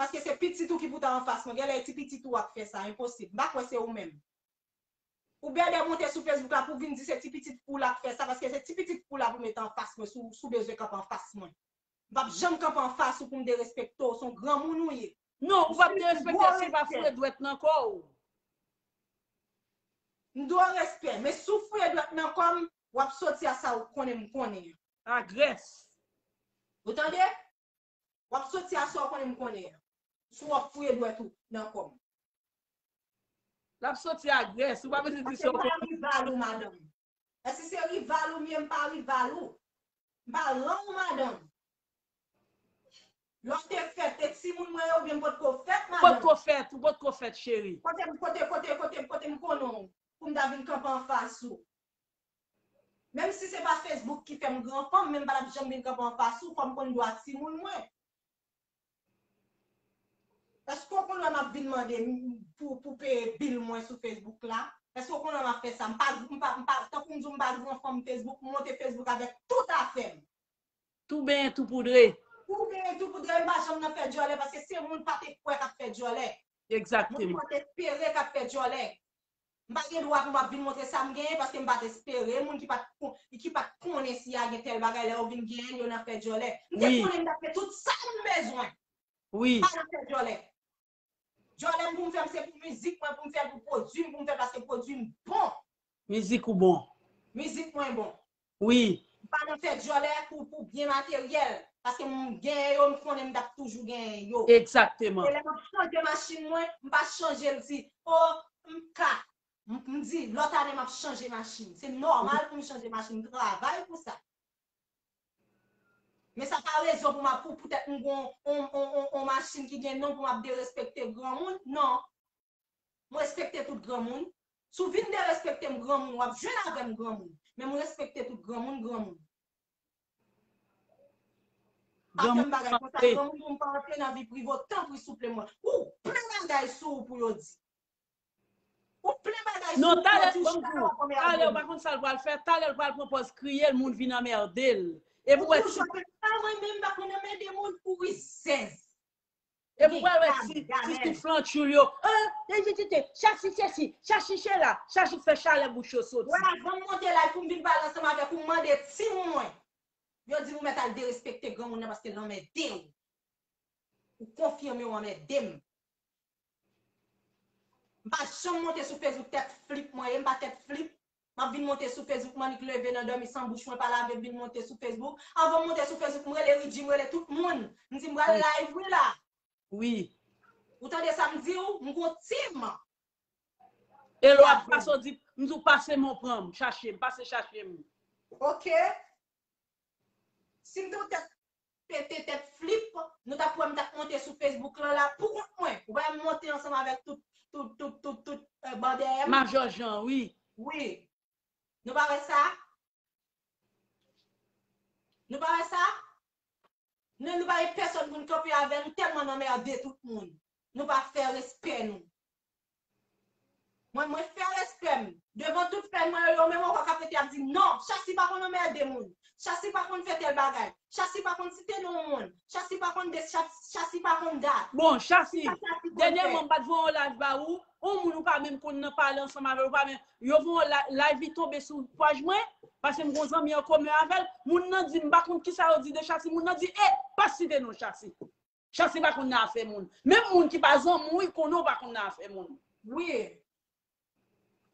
Paske se pitit ou ki pou ta anfas mwen. Genlè e ti pitit ou a k fè sa, enposib. M pa kwè se ou menm. Ou bèdè monte sou Facebook la pou vin di se ti pitit ou la k fè sa, paske se ti pitit ou la pou mete anfas mwen si w, si w bezwen kanpe anfas mwen. M p ap janm kanpe anfas ou pou m derespekte w, se yon granmoun ou ye. Non, ou p ap derespekte si w pa foure dwèt nan kò w. M dwe w respè, men si w foure dwèt nan kò m, w ap soti a sa ou konnen m konnen an. Agrès. Ou tande? W ap soti a sa w konnen m konnen an. Si w ap foure dwèt ou nan kò m. L ap soti agrès, ou pa bezwen di sa w konnen. Paske m pa rival ou, madanm. Èske se rival ou m ye? M pa rival ou. M pa ran ou, madanm. Lè w te fèt, e timoun mwen yo oubyen m potko fèt, madanm? Ou potko fèt, ou potko fèt, cheri. Kote, kote, kote, kote, kote m konnen w pou m ta vin kanpe anfas ou? Menm si se pa Facebook ki fè m gran fanm, men m pa t ap janm vin kanpe anfas ou, fò m konn dwa timoun mwen. Èske w konn lè m ap vin mande m pou, pou peye bil mwen sou Facebook la? Èske w konn lè m ap fè sa? M pa, m pa, m pa, tankou m di w, m pa gran fanm Facebook, m monte Facebook avèk tout afè m. Tou benyen, tou poudre. Tou benyen, tou poudre, m pa janm nan fè djòlè, paske se moun pa te kwè k ap fè djòlè. Egzakteman. Moun pa te espere k ap fè djòlè. M pa gen dwa pou m ap vin montre sa m genyen, paske m pa t espere. Moun ki pa t kon-, ki pa t konnen si y a gen tèl bagay, lè yo vin genyen l, yo nan fè djòlè. M te konnen m t ap fè tout sa m bezwen. Wi. Pa nan fè djòlè. Djòlè m pou m fè m se pou mizik mwen, pou m fè l pou pwodui m, pou m fè l paske pwodui m bon. Mizik ou bon. Mizik mwen bon. Wi. M pa nan fè djòlè pou, pou byen materyèl. Paske m genyen yo, m konnen m t ap toujou genyen yo. Egzakteman. E lè m ap chanje machin mwen, m pa chanje l di, o, m ka. M, m di, lòt ane m ap chanje machin. Se nòmal pou m chanje machin, m travay pou sa. Men sa pa rezon pou m ap, pou poutèt m gon on, on, on, on machin ki gen non pou m ap derespekte granmoun. Non. M respekte tout granmoun. Si w vin derespekte m granmoun, w ap jwenn avè m granmoun. Men m respekte tout granmoun granmoun. Pa fè m bagay konsa, granmoun pou m pa antre nan vi prive w, tanpri souple mwen. Ou plen bagay sou ou pou yo di. Ou plen bagay sou ou pou yo di, chita la w ap anmède m. Talè ou pa konn sa l pral fè, talè l pral pran pòz kriye l, moun vin anmède l. Epi w wè ti. Ou toujou ap fè sa, mwen menm m pa konn anmède moun, ou rizèz. Epi w pral wè ti, ti souflantchoul yo. An, te, te, te, te, Chachi sesi, Chachi sela, Chachi fè chalè bouch yo soti. Wè, ban m monte live pou m vin pale ansanm avèk ou, m mande ti mwen. Yo di m ou mèt al derespekte granmoun nan paske l anmède w. Ou konfime w anmède m. M pa janm monte sou Facebook tèt flip mwen ye, m pa tèt flip. M ap vin monte sou Facebook, m annik leve nan dòmi san bouch mwen pa lave, m vin monte sou Facebook. Anvan m monte sou Facebook, m rele Ridji, m rele tout moun. M di m pral live wi la. Wi. Ou tande sa m di w? M gon team. E lè w ap pase w di, m di w pase men w pran m, chache m, pase chache m. Ok. Si m te w tèt pete, tèt flip, nou t ap wè m t ap monte sou Facebook lan la pou kont mwen. Ou pa wè m monte ansanm avèk tout, tout, tout, tout, tout, euh, ban dèyè m. Majò Jan, wi. Wi. Nou pa wè sa? Nou pa wè sa? Nou, nou pa gen pèsòn pou n kanpe avè nou, tèlman n anmède tout moun. Nou pa fè respè nou. Mwen, mwen fè respè m. Devan tout fèy mwen yo, yo menm ankò k ap rete ap di, non, Chachi pa konn anmède moun. Chachi pa konn fè tèl bagay. Chachi pa konn site non moun. Chachi pa konn de, Chachi pa konn dat. Bon, Chachi, dènyèman m pa t voye yon live ba ou, yon moun ou pa menm konn nan pale ansanm avè l, ou pa menm, yo voye yon live li tonbe sou paj mwen, paske m gon zanmi an komen avè l, moun nan di m pa konn kisa yo di de Chachi, moun nan di, e, pa site non Chachi. Chachi pa konn nan afè moun. Menm moun ki pa zanmi w, li konnen w pa konn nan afè moun. Wi.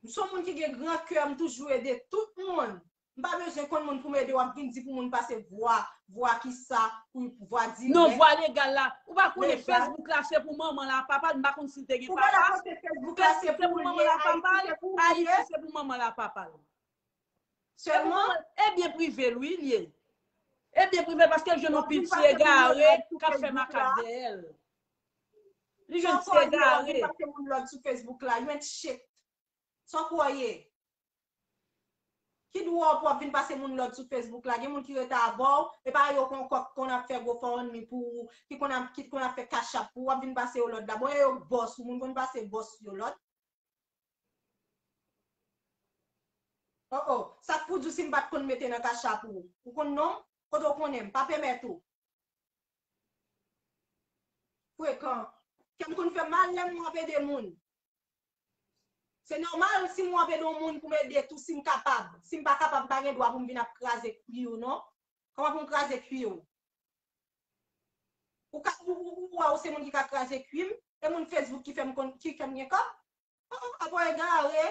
M se yon moun ki gen gran kè, m toujou ede tout moun. M pa bezwen konn moun pou m ede, w ap vin di pou moun pase vwa, vwa kisa, pou vwa dirèk. Non, vwa legal la. Ou pa konnen Facebook la se pou manman l ak papa l, m pa konn si l te gen papa. Ou pa la kote Facebook la se pou manman l ak papa l, Ayiti se pou manman l ak papa l. Sèlman. E byen prive l, wi, li ye. E byen prive l paske l jwenn yon pil ti egare k ap fè makak dèyè l. Li jwenn ti egare. Pase moun lòd sou Facebook la, jwenn shit. Sa w kwè w ye? Ki dwa w pou w ap vin pase moun lòd sou Facebook la? Gen moun ki rete avè w, e pa yo kon kòk konn ap fè GoFundMe pou ou, ki konn ap, ki konn ap fè Cash App pou ou, w ap vin pase yo lòd la. Bon, e yo bòs ou, moun konn pase bòs yo lòd. Oh, oh, sa k pou di w si m pa t konn mete nan Cash App ou? Ou konn non m? Kote w konnen m? Pa pèmèt ou. Frekan. Kè m konn fè mal lè m ap ede moun. Se nòmal si m ap ede yon moun pou m ede tou si m kapab. Si m pa kapab, m pa gen dwa pou m vin ap kraze kwi w non. Kòman pou m kraze kwi w? Ou ka, ou, ou, ou, ou, ou se moun ki ka kraze kwi m? E moun Facebook ki fè m konn, ki fè m gen kòb? Oh, oh, apa w egare?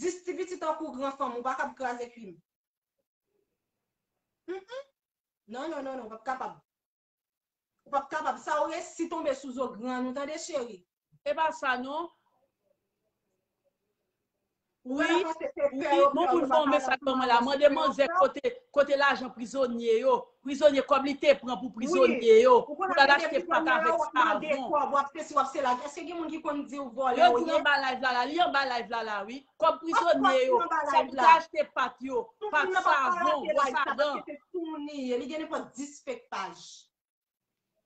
Dis ti piti tankou gran fanm, ou pa kab kraze kwi m. Mm, mm. Non, non, non, non, ou p ap kapab. Ou p ap kapab. Sa ou resi tonbe sou zo grann ou, tande, cheri? E pa sa, non. Wi, wi, bon moun voye yon mesaj ban mwen la. Mande manzè kote, kote lajan prizonye yo. Prizonye, kòb li te pran pou prizonye yo. Pou l al achte pat avèk savon. Èske gen moun ki konn di w vòlè ou ye? Yo di l anba live la la, li anba live la la, wi. Kòb prizonye yo, sa pou te achte pat yo, pat, savon, bwòs a dan. Li gen nenpòt dis fake paj.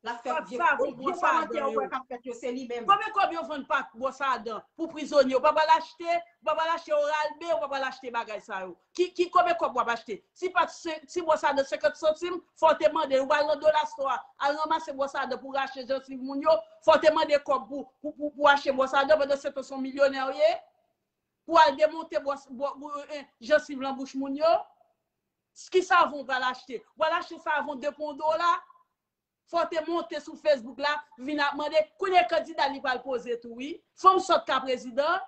L ap fè vye, vye kòmantè ou wè k ap fèt yo, se li menm. Konbyen kòb yo vann pat, bwòs a dan pou prizonye? Ou pa pral achte, ou pa pral achte Oral-B, ou pa pral achte bagay sa yo. Ki, ki konbyen kòb w ap achte? Ti pat, ti bwòs a dan senkant santim, fò w te mande, ou al nan Dollar Store, al ranmase bwòs a dan pou rache jansiv moun yo, fò w te mande kòb pou, pou, pou, pou achte bwòs a dan, pandan se tan se yon milyonè w ye, pou al demonte bwòs, bwò, bwò, eh, jansiv lan bouch moun yo. Ki savon w pral achte? Ou pral achte savon de pou yon dola? Fò w te monte sou Facebook la, vin ap mande, kounye a kandida li pral poze tou, wi. Fanm sòt ka prezidan.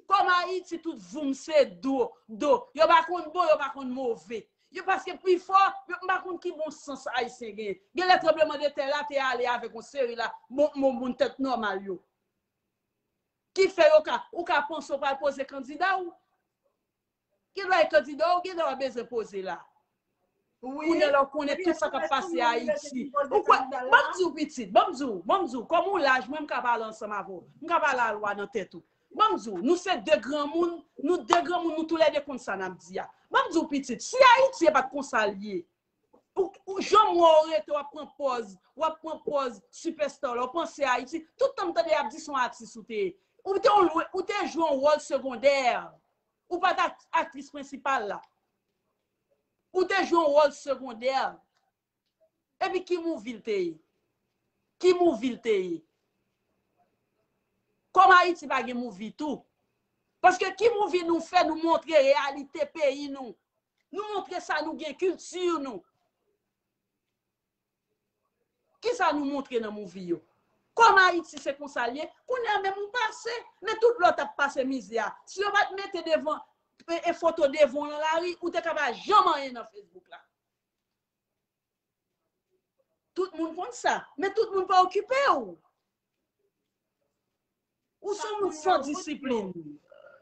Kòm Ayiti, tout voum se do, do. Yo pa konn bon, yo pa konn move. Yo, paske pifò, yo, m pa konn ki bon sans Ayisyen gen. Gen lè tranblemanntè la te ale avèk yon seri la, bon, bon, moun tèt nòmal yo. Ki fè yo ka, ou ka panse w pral poze kandida w? Gen dwa e kandida w, gen dwa w bezwen poze la. Kounye a la w konnen tout sa k ap pase Ayiti. Ou kwè, ban m di w pitit, ban m di w, ban m di w, kòm ou laj, mwen m ka pale ansanm avè w. M ka pale a lwa nan tèt ou. Ban m di w, nou se de granmoun, nou de granmoun, nou toulède konn sa n ap di a. Ban m di w pitit, si Ayiti e pa t konsa l ye, ou, ou, jan m wè w rete, w ap pran pòz, w ap pran pòz sipèsta la, w panse Ayiti, tout tan m tande y ap di se yon atis ou te ye. Ou te yon lwe, ou te jwe yon wòl segondè. Ou pa t ak-, aktris prensipal la. Ou te jwe yon wòl segondè. Epi ki movie l te ye? Ki movie l te ye? Kòm Ayiti pa gen movie tou. Paske ki movie nou fè, nou montre reyalite peyi nou. Nou montre sa nou gen, kilti nou. Kisa nou montre nan movie yo? Kòm Ayiti se konsa l ye, kounye a menm ou pase, men tout lòt ap pase mizè a. Si yo pa t mete devan, e, e foto devan w nan lari, ou te ka pa janm anyen nan Facebook la. Tout moun konn sa, men tout moun pa okipe w. Ou se yon moun san disiplin.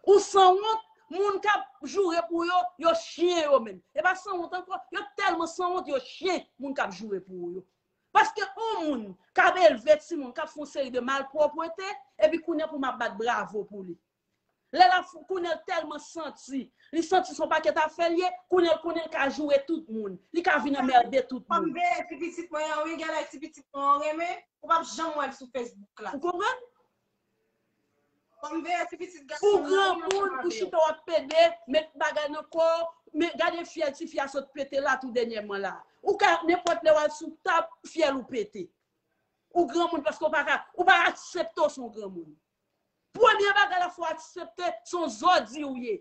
Ou sanwont, moun k ap joure pou yo, yo chen yo menm. E pa sanwont ankò, yo tèlman sanwont, yo chen moun k ap joure pou yo. Paske yon moun k ap elve timoun, k ap fè yon seri de malpwòpte, epi kounye a pou m ap bat bravo pou li. Lè l ap f-, kounye a l tèlman santi, li santi se yon pakèt afè l ye, kounye a l konnen l ka joure tout moun. Li ka vin anmède tout moun. Fò m veye ti pitit mwen an, wi, genlè ti pitit mwen an renmen, ou p ap janm wè l sou Facebook la. Ou konprann? Fò m veye ti pitit gason m nan, wi, granmoun, ou chita w ap pede, met bagay nan kò w, men gade fyèl tifi a sot pete la tou dènyèman la. Ou ka, nenpòt lè w al sou tab, fyèl ou pete. Ou granmoun paske ou pa ka, ou pa aksepte w se yon granmoun. Premye bagay la fò w aksepte se yon zòdi ou ye.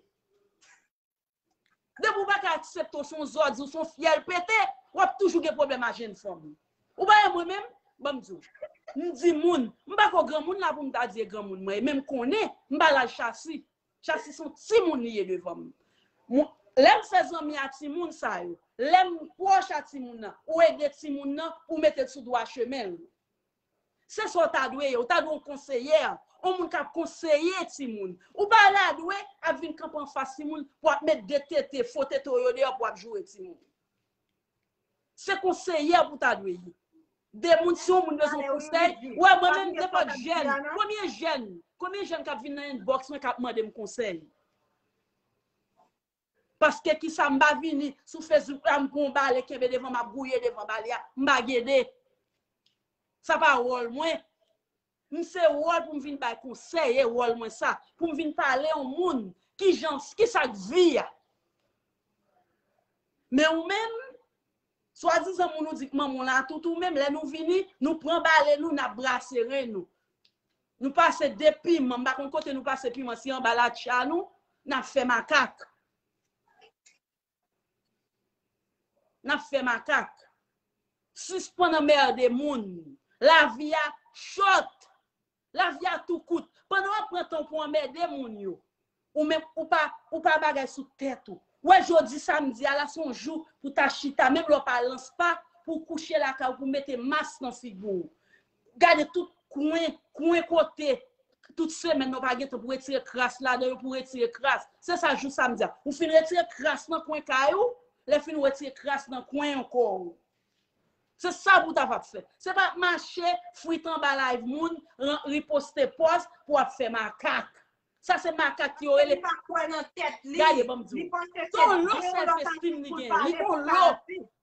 Depi w pa ka aksepte w se yon zòdi, ou se yon fyèl pete, w ap toujou gen pwoblèm a jenn fanm. Ou pa wè mwen menm? Ban m di w. M di moun, m pa ko granmoun la pou m ta di e granmoun mwen ye, men m konnen, m pa laj Chasi. Chasi se yon timoun li ye devan m. Mwen, lè m fè zanmi a timoun sa yo, lè m pwòch a timoun nan, ou ede timoun nan, ou mete l sou dwa chemen l. Se sa w ta dwe ye. Ou ta dwe yon konseyè, yon moun k ap konseye timoun. Ou pa la dwe ap vin kanpe anfas timoun pou ap met de tete, fo tete w yo deyò pou ap joure timoun. Se konseyè pou ta dwe ye. De moun, si yon moun bezwen konsèy, wè, mwen menm, nenpòt jèn, konbyen jèn, konbyen jèn k ap vin nan inbox mwen k ap mande m konsèy? Paske kisa m pa vini sou Facebook la, m pran yon bale, kenbe devan, m ap gouye devan bale a, m pa gede. Sa pa wòl mwen. M se wòl pou m vin bay konsèy, e wòl mwen sa, pou m vin pale yon moun, kijan, kisa k vi a. Men ou menm, swadizan moun ou di k manman w la tout, ou menm, lè nou vini, nou pran bale nou, n ap brase ren nou. Nou pase de piman, m pa konn kote nou pase piman, si anba latcha nou, n ap fè makak. N ap fè makak. Sispann anmède moun. Lavi a chòt. Lavi a tou kout. Pandan w ap pran tan w pou w anmède moun yo, ou menm, ou pa, ou pa bagay sou tèt ou. Wè, jodi samdi a la, se yon jou pou ta chita, menm lè w pa lans pa, pou w kouche lakay ou, pou w mete mas nan figi w. Gade tout kwen, kwen kote, tout semèn nan, w pa gen tan pou retire kras ladan yo, pou retire kras. Se sa jou samdi a. Ou fin retire kras nan kwen kay ou, lè fin ou retire kras nan kwen yon kò ou. Se sa pou w ta p ap fè. Se pa ap mache, frit anba live moun, ran-, riposte pòs pou w ap fè makak. Sa se makak yo rele. Li pa kwè nan tèt li. Gade, ban m di w. Se yon lo self esteem li gen. Li gen yon lo.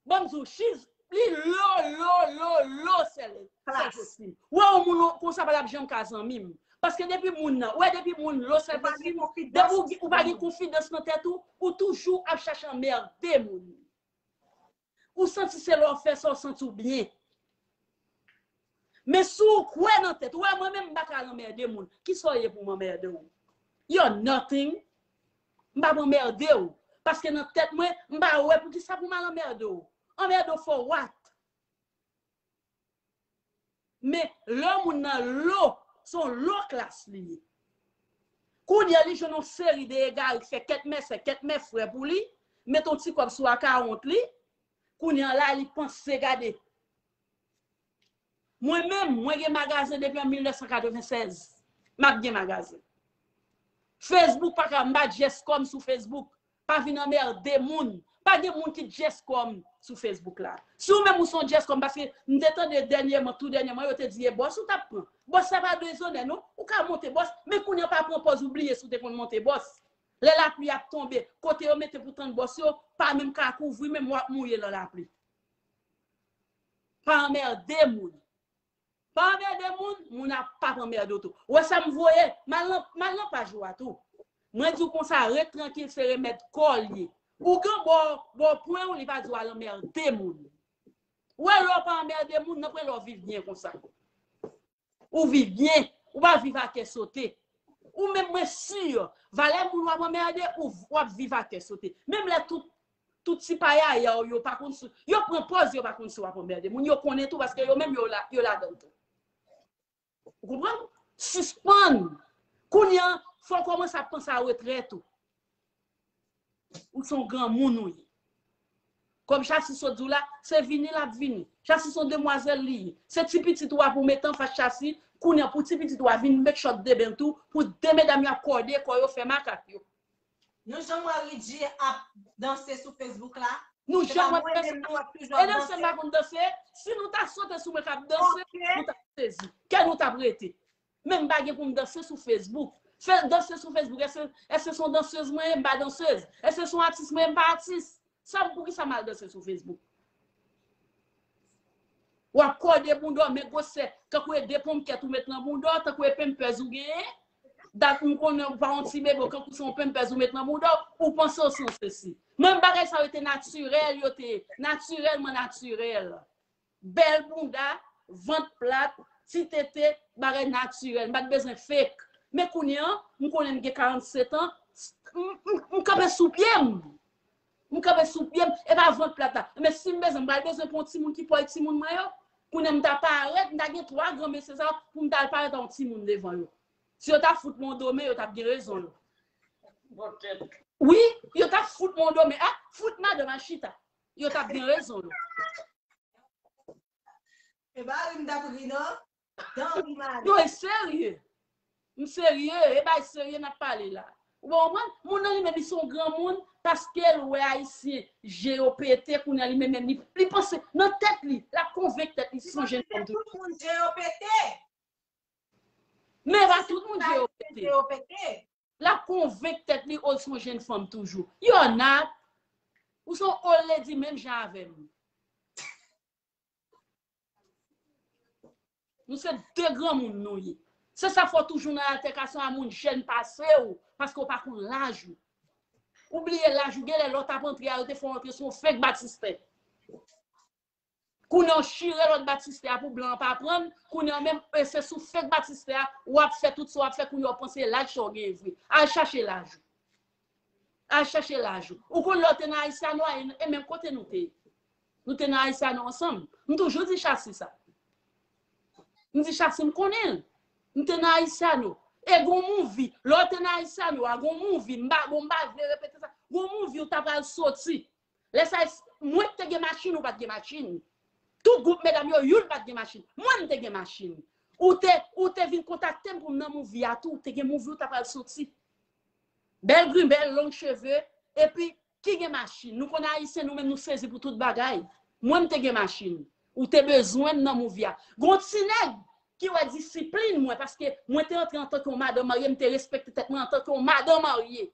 Ban m di w, she's, li lo, lo, lo, lo self, self esteem. Wè yon moun konsa pa t ap janm ka zanmi m. Paske depi moun nan, wè depi moun lo self esteem, depi ou, ou pa gen konfidans nan tèt ou, ou toujou ap chache anmède moun. Ou santi se lè w fè sa, w santi w byen. Men si w kwè nan tèt ou, wè mwen menm m pa ka al anmède moun. Kisa w ye pou m anmède w? You're nothing. M p ap anmède w. Paske nan tèt mwen, m pa wè poukisa pou m al anmède w. Anmède w for what? Men lè yon moun nan low, se yon low class li ye. Kounye a li jwenn yon seri de egare ki fè kèt mè sè, kèt mè frè pou li, met yon ti kòb sou akawont li, kounye a la li panse gade. Mwen menm, mwen gen magazen depi an mil nèf san katreven sèz. M ap gen magazen. Facebook pa ka, m pa djès kò m sou Facebook. Pa vin anmède moun. Pa gen moun ki djès kò m sou Facebook la. Si w menm ou se yon djès kò m, paske m te tande dènyèman, tou dènyèman, yo te di e bòs ou t ap pran. Bòs sa pa dezonè non. Ou ka monte bòs, men kounye a pa pran pòz ou bliye si w te konn monte bòs. Lè lapli ap tonbe, kote yo mete pou tann bòs yo, pa menm ka kouvri, menm w ap mouye nan lapli. Pa anmède moun. Pa anmède moun, moun ap p ap anmède w tou. Ou wè sa m voye? M al nan, m al nan paj ou a tou. Mwen di w konsa, ret trankil, se remèd kò l ye. Ou gen bò, bò pwen w, li pa di w al anmède moun. Ou wè lè w pa anmède moun, nan pwen lè w viv byen konsa. Ou viv byen, ou pa viv a kè sote. Ou menm mwen si, valè moun w ap anmède, ou w ap viv a kè sote. Menm lè tout, tout ti payaya w yo pa konn si, yo pran pòz yo pa konn si w ap anmède moun, yo konnen tou paske yo menm yo la, yo ladan l tou. Ou konprann? Sispann. Kounye a, fò w kòmanse ap panse a retrèt ou. Ou se yon granmoun ou ye. Kòm Chasi sot di w la, se vini l ap vini. Chasi se yon demwazèl li ye. Se ti pitit ou a pou w mete anfas Chasi, kounye a pou ti pitit ou a vin make chòt deben tou, pou de medam yo ap kòde kò yo fè makak yo. Nou jan wè Ridji ap danse sou Facebook la? Nou jan wè danse. E danse m pa konn danse. Si nou ta sote sou mwen k ap danse, nou ta sezi. Kè nou t ap rete. Men m pa gen pou m danse sou Facebook. Fè danse sou Facebook. Èske, èske se yon dansez mwen ye? M pa dansez. Èske se yon atis mwen ye? M pa atis. Sa m, poukisa m al danse sou Facebook? W ap kòde bounda w, men gwosè, tankou e de ponmkèt ou met nan bounda w, tankou e pampers ou genyen. Dat m konnen w pa yon ti bebe, kankou se yon pampers ou met nan bounda w, ou panse w se yon sesi. Men bagay sa yo te natirèl, yo te natirèlman natirèl. Bèl bounda, vant plat, ti tete, bagay natirèl. M pa t bezwen fake. Men kounye a, m konnen m gen karannset an, m, m, m kanpe sou pye m. M kanpe sou pye m, e pa vant plat la. Men si m bezwen, m pral bezwen pran yon timoun ki pòy timoun mwen yo. Kounye a m ta parèt, m ta gen twa gran mesye sa yo pou m ta al parèt a yon timoun devan yo. Si yo ta fout mwen yon domen, yo t ap gen rezon yo. Wi, yo t ap fout mwen yon domen. Ah, fout madanm al chita. Yo t ap gen rezon yo. E pa ri m t ap ri non. Dan ri mare. Non, e serye. M serye, e bay serye n ap pale la. Ou pa konprann? Moun nan li menm, li se yon granmoun, paske l wè Ayisyen, je yo pete, kounye a li menm, menm, li, li panse, nan tèt li, l ap konvenk tèt li, se yon jenn fanm tou. Tout moun je yo pete. Men pa tout moun je yo pete. L ap konvenk tèt li, o, l se yon jenn fanm toujou. You're not. Ou se yon old lady menm jan avè m. Nou se de granmoun nou ye. Se sa fè w toujou nan altèkasyon a moun jèn pase w, paske w pa konn laj ou. Ou bliye laj ou, genlè lè w t ap antre a, yo te fè w antre sou yon fake batistè. Kounye a w chire lòt batistè a pou blan an pa pran l, kounye a menm, e se sou fake batistè a, w ap fè tout sa w ap fè, kounye a w panse laj sa w genyen vre. Al chache laj ou. Al chache laj ou. Ou konn lè w te nan Haitiano a, e, e menm kote nou te ye. Nou te nan Haitiano ansanm. M toujou di Chasi sa. M di Chasi m konnen l. M te nan Haitiano. E gon movie. Lè w te nan Haitiano a, gon movie. M pa, bon, m pa vle repete sa. Gon movie ou ta pral soti. Lè sa, mwen k te gen machin, ou pa t gen machin. Tout gwoup medam yo, youn pa t gen machin. Mwen, m te gen machin. Ou te, ou te vin kontakte m pou m nan movie a tou. Ou te gen movie ou ta pral soti. Bèl grenn, bèl long cheve, epi ki gen machin. Nou konn Ayisyen, nou menm, nou sezi pou tout bagay. Mwen, m te gen machin. Ou te bezwen m nan movie a. Gon ti nèg ki wè disiplin mwen, paske mwen te antre antanke yon madanm marye, m te respekte tèt mwen antanke yon madanm marye.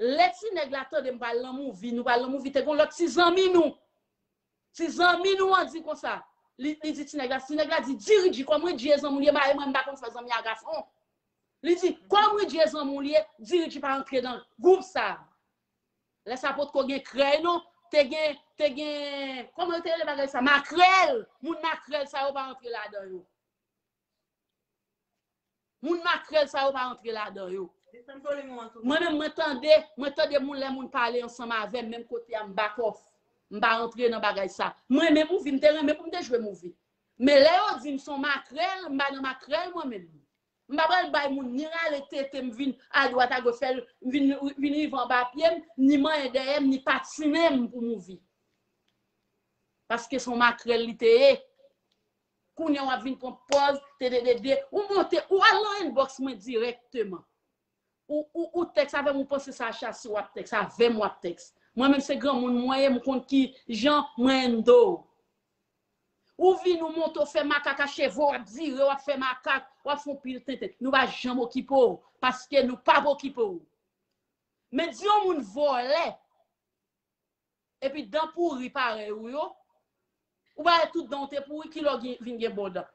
Lè ti nèg la tande m pral nan movie, nou pral nan movie, te gon lòt ti zanmi nou. Ti zanmi nou an di konsa, li, li di ti nèg la, ti nèg la di, di Ridji, kòm Ridji e zanmi w li ye, mari mwen, m pa konn fè zanmi a gason. Li di, kòm Ridji e zanmi w li ye, di Ridji pa antre nan gwoup sa. Lè sa potko gen krèy non, te gen, te gen, kòman yo te rele bagay sa? Makrèl. Moun makrèl sa yo pa antre ladan yo. Moun makrèl sa yo pa antre ladan yo. Mwen menm, mwen tande, mwen tande moun, lè moun pale ansanm avè m, menm kote a, m back off. M pa rantre nan bagay sa. Mwen renmen movie, m te renmen pou m te jwe movie. Men lè yo di m se yon makrèl, m pa nan makrèl mwen menm. M pa pral bay moun ni rale tete m vin adwat agoch, fè l vin, vin rive anba pye m, ni manyen dèyè m, ni patinen m pou movie. Paske se yon makrèl li te ye. Kounye a w ap vin pran pòz, te de de de. Ou monte, ou al nan inbox mwen dirèkteman. Ou, ou, ou tèks avè m, ou panse se a Chassi w ap tèks, avè m w ap tèks. Mwen menm se granmoun mwen ye, m konn ki jan mwen endo. Ou vin, ou monte, w fè makak a cheve, w ap dire, w ap fè makak, w ap fè yon pil tenten. Nou pa janm okipe w, paske nou p ap okipe w. Men di yon moun vòlè, epi dan pouri parèy ou yo, ou pa wè tout dan w te pouri, kilè w gen- vin gen bon dan?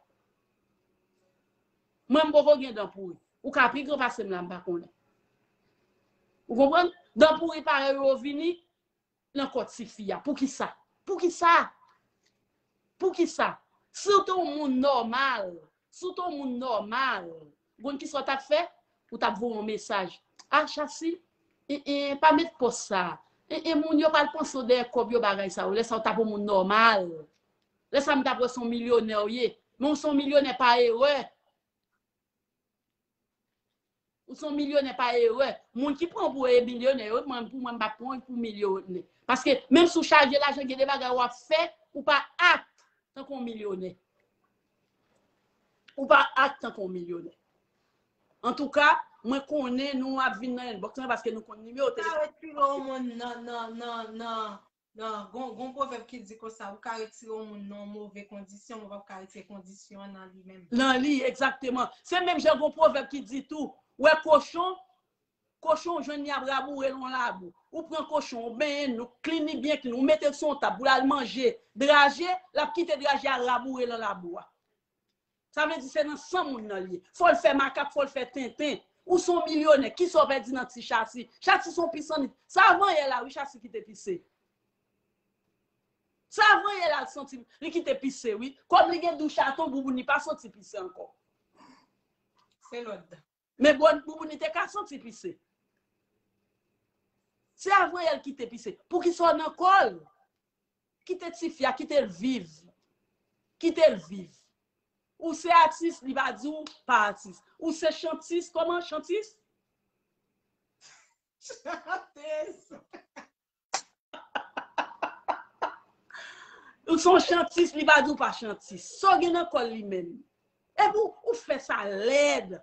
Mwen, m poko gen dan pouri. Ou ka pi gran pase m la, m pa konnen. Ou konprann? Dan pouri parèy ou yo vini nan kò tifi a. Poukisa? Poukisa? Poukisa? Si w te yon moun nòmal, si w te yon moun nòmal, ou konn kisa w t ap fè? Ou t ap voye yon mesaj. A, Chassi, e, e, pa met pòs sa. E, e, moun yo pral panse w dèyè kòb yo, bagay sa yo. Lè sa w t ap yon moun nòmal. Lè sa m t ap wè se yon milyonè w ye. Men w se yon milyonè pa erè. Ou se yon milyonè pa erè. Moun ki pran w pou e milyonè yo, mwen, pou mwen, m pa pran w pou milyonè. Paske menm si w chaje lajan, gen de bagay w ap fè, ou pa act tankou yon milyonè. Ou pa act tankou yon milyonè. Antouka, mwen konnen nou ap vin nan inbox mwen paske nou konn nimewo telefòn. Ou ka retire yon moun nan, nan, nan, nan, nan, gon, gon pwovèb ki di konsa, ou ka retire yon moun nan yon move kondisyon, men ou p ap ka retire kondisyon an nan li menm. Nan li, egzakteman. Se menm jan gon pwovèb ki di tou, wè kochon, kochon ou jwenn li ap raboure l nan labou. Ou pran kochon, ou benyen l, ou clean li byen clean, ou mete l sou yon tab pou l al manje draje, l ap kite draje a raboure nan labou a. Sa vle di se nan san moun nan li ye. Fò l fè makak, fò l fè tenten. Ou se yon milyonè, kisa w pèdi nan ti Chassi? Chassi se yon pisannit. Se avan yè la, wi, Chassi kite pise. Se avan yè la, l santi, li kite pise, wi. Kòm li gen dou chaton, bouboun li pa santi pise ankò. Se lòd. Men bon, bouboun li te ka santi pise. Se avan yè l kite pise. Poukisa w nan kò l? Kite tifi a, kite l viv. Kite l viv. Ou se atis, li pa di w pa atis. Ou se chantis, kòman chantis? Chantis. Ou se yon chantis, li pa di w pa chantis. Sa w gen nan kò l li menm? Epi w, ou fè sa lèd.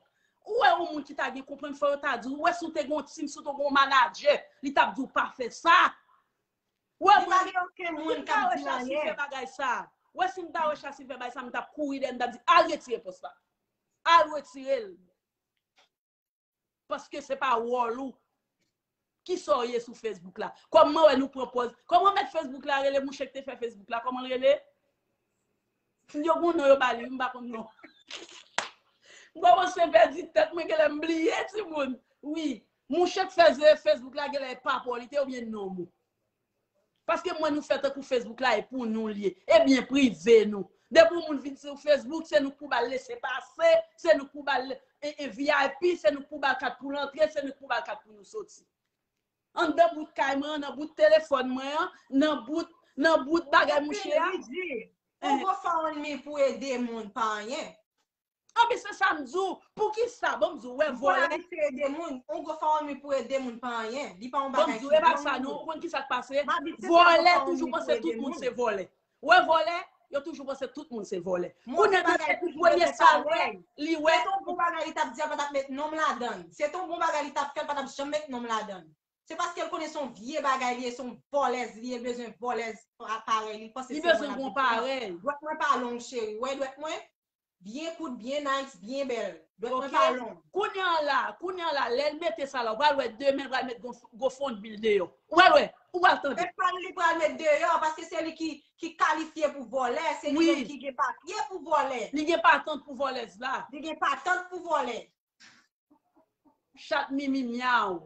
Ou wè yon moun ki ta gen konprann, fò yo ta di w, ou wè si w te gen yon tim, si w te gen yon manadjè, li t ap di w pa fè sa. Ou wè mwen, si m ta wè Chassi fè bagay sa, ou wè si m ta wè Chassi fè bagay sa, m t ap kouri dèyè, m t ap di, al retire pòs la. Al retire l. Paske se pa wòl ou. Kisa w ye sou Facebook la? Kòman wè nou pran pòz? Kòman mèt Facebook la rele, mouche k te fè Facebook la? Kòman l rele? Yo gon non yo ba li, m pa konn non. M kòmanse pèdi tèt mwen, genlè m bliye timoun. Wi, mouche k fè Facebook la genlè e pa pa w li te oubyen nonm ou. Paske m wè nou fè tankou Facebook la e pou nou l ye. Ebyen, prive nou. Depi yon moun vin sou Facebook, se nou k pou ba l lese pase, se nou k pou ba l e, e V I P, se nou k pou ba l kat pou l antre, se nou k pou ba l kat pou nou soti. Anndan bout kay mwen an, nan bout telefòn mwen an, nan bout, nan bout bagay mouche a. Li di, yon GoFundMe pou ede moun pa anyen. Anben, se sa m di w. Poukisa? Ban m di w, wè vòlè. Pou abitye ede moun, yon GoFundMe pou ede moun pa anyen. Li pa yon bagay ki gran moun. Ban m di w, e pa sa non, ou konn kisa k pase? Vòlè toujou panse tout moun se vòlè. Wè vòlè, yo toujou panse tout moun se vòlè. Kounye a, depi premye sa l wè, li wè. Se t on bon bagay li t ap di a, pa t ap met non m ladan l. Se t on bon bagay li t ap fè, l pa t ap janm met non m ladan l. Se paske l konnen se yon vye bagay li ye, se yon vòlèz li ye, l bezwen vòlèz pa-, parèy li, l panse se mwen l ap vin pran. Dwèt mwen pa long, cheri. Wè dwèt mwen? Byen kout, byen nice, byen bèl. Dwèt mwen pa long. Kounye a la, kounye a la, lè l mete sa la, ou pral wè demen l pral met Go-, GoFundMe l deyò. Ou pral wè, ou pral tande. Se pa l li pral met deyò, paske se li ki, ki kalifye pou vòlè, se li menm ki gen papye pou vòlè. Li gen patant pou vòlèz la. Li gen patant pou vòlè. Chat mimi myaw.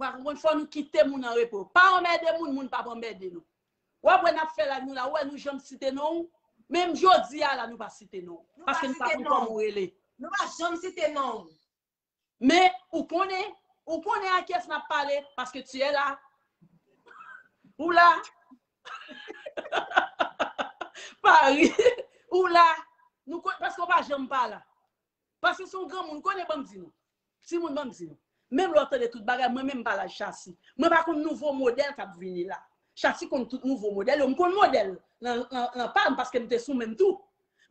Ou pa konprann, fò nou kite moun an repo. Pa anmède moun, moun p ap anmède nou. W ap wè n ap fè live nou la, ou wè nou janm site non w. Menm jodi a la, nou pa site non w. Paske nou pa konn kòman w rele. Nou pa janm site non w. Men, ou konnen, ou konnen a kiyès n ap pale, paske tu es là. Ou la. Paris, ou la. Nou konn, paske w pa janm pa la. Paske se yon granmoun, konnen ban m di nou. Timoun ban m di nou. Menm lè w tande tout bagay, mwen menm m pa laj Chasi. Mwen pa konn nouvo modèl k ap vini la. Chasi konn tout nouvo modèl yo. M konn modèl nan, nan, nan pa m paske m te sou menm tou.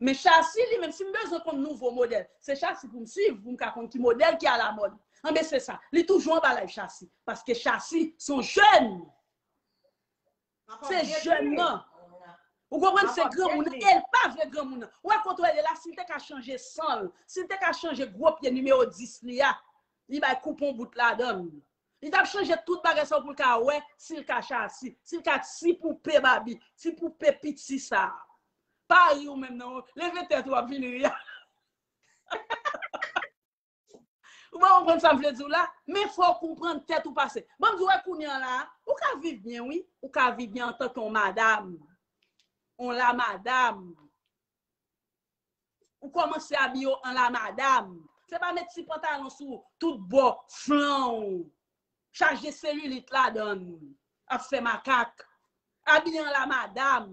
Men Chasi li menm, si m bezwen konn nouvo modèl, se Chasi pou m swiv, pou m ka konn ki modèl ki alamòd. Anben, se sa. Li toujou anba laj Chasi. Paske Chasi se yon jèn. Se jèn nan. Ou konprann, se granmoun nan. E l pa vle granmoun nan. Ou wè kote w ye la, si l te ka chanje san l, si l te ka chanje gwo pye nimewo dis li a, li bay koupon bout ladan l. Li t ap chanje tout bagay sa yo pou l ka wè si l ka Chasi, si l ka ti poupe Babi, ti poupe piti sa. Pa ri ou menm non. Leve tèt ou, w ap vin ri a. Ou pa konprann sa m vle di w la? Men fò w konprann tèt ou pase. Ban m di w, wè kounye a la, ou ka viv byen, wi. Ou ka viv byen antanke yon madam. Yon lamadam. Ou kòmanse abiye w an lamadam. Se pa met ti pantalon sou tout bò flank ou. Chaje selilit ladan l. Ap fè makak. Abiye an lamadam.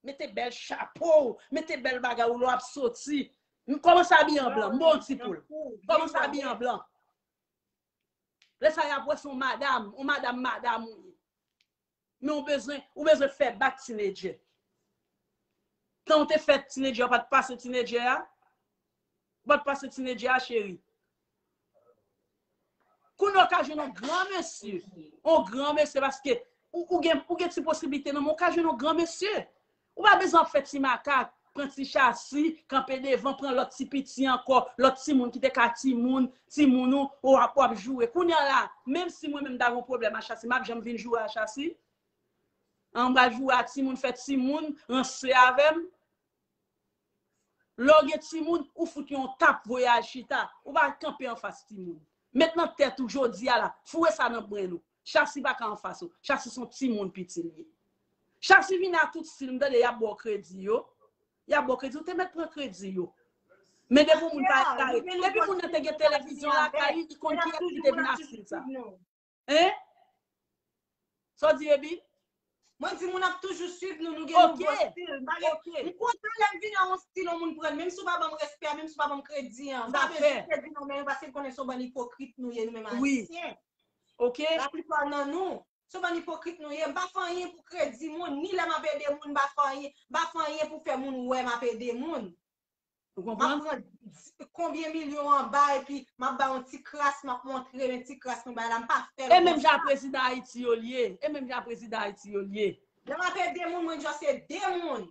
Mete bèl chapo w, mete bèl bagay ou lè w ap soti. Kòmanse abiye an blan, m ba w yon ti poul. Kòmanse abiye an blan. Lè sa y ap wè se yon madam, yon madam madam ou ye. Men ou bezwen, ou bezwen fè bak tinedjè. Tan w te fèt tinedjè, ou pa t pase tinedjè a? Ou pa t pase tinedjè a, cheri? Kounye a w ka jwenn yon gran mesye. Yon gran mesye, paske ou, ou gen, ou gen ti posiblite nan men w, ou ka jwenn yon gran mesye. Ou pa bezwen ap fè ti makak, pran ti Chasi, kanpe devan, pran lòt ti piti ankò, lòt timoun ki te ka timoun, timoun ou, w ap, w ap joure. Kounye a la, menm si mwen menm m ta gen yon pwoblèm a Chasi, m ap janm vin joure a Chasi? An, m pral joure a timoun, fè timoun ranse avè m? Lè w gen timoun, ou fout yon tap voye al chita. Ou pa kanpe anfas timoun. Met nan tèt ou jodi a la, foure sa nan brenn ou. Chasi pa ka anfas ou. Chasi se yon timoun piti l ye. Chasi vin a tout stil, m tande y ap ba w kredi yo. Y ap ba w kredi, ou te mèt pran kredi yo. Men depi yon moun pa egare, depi moun nan te gen televizyon lakay li, li konn kiyès ki te vin ak stil sa. Hein? Sa w di, Ebi? Mwen di moun ap toujou swiv nou, nou gen nouvo stil. M pa gen, m kontan lè m vin a yon stil, yon moun pran, menm si w pa ban m respè a, menm si w pa ban m kredi an. M pa bezwen kredi non, men paske m konnen se yon bann ipokrit nou ye, nou menm Ayisyen. Laplipa nan nou, se yon bann ipokrit nou ye. M pa fè anyen pou kredi moun, ni lè m ap ede moun, m pa fè anyen, m pa fè anyen pou fè moun wè m ap ede moun. Ou konprann? M ap pran konbyen milyon anba epi m ap bay yon ti kras, m ap montre men ti kras mwen bay la, m pa fè l konsa. E menm jan prezidan Ayiti yo l ye. E menm jan prezidan Ayiti yo l ye. Lè m ap ede moun, mwen just ede moun.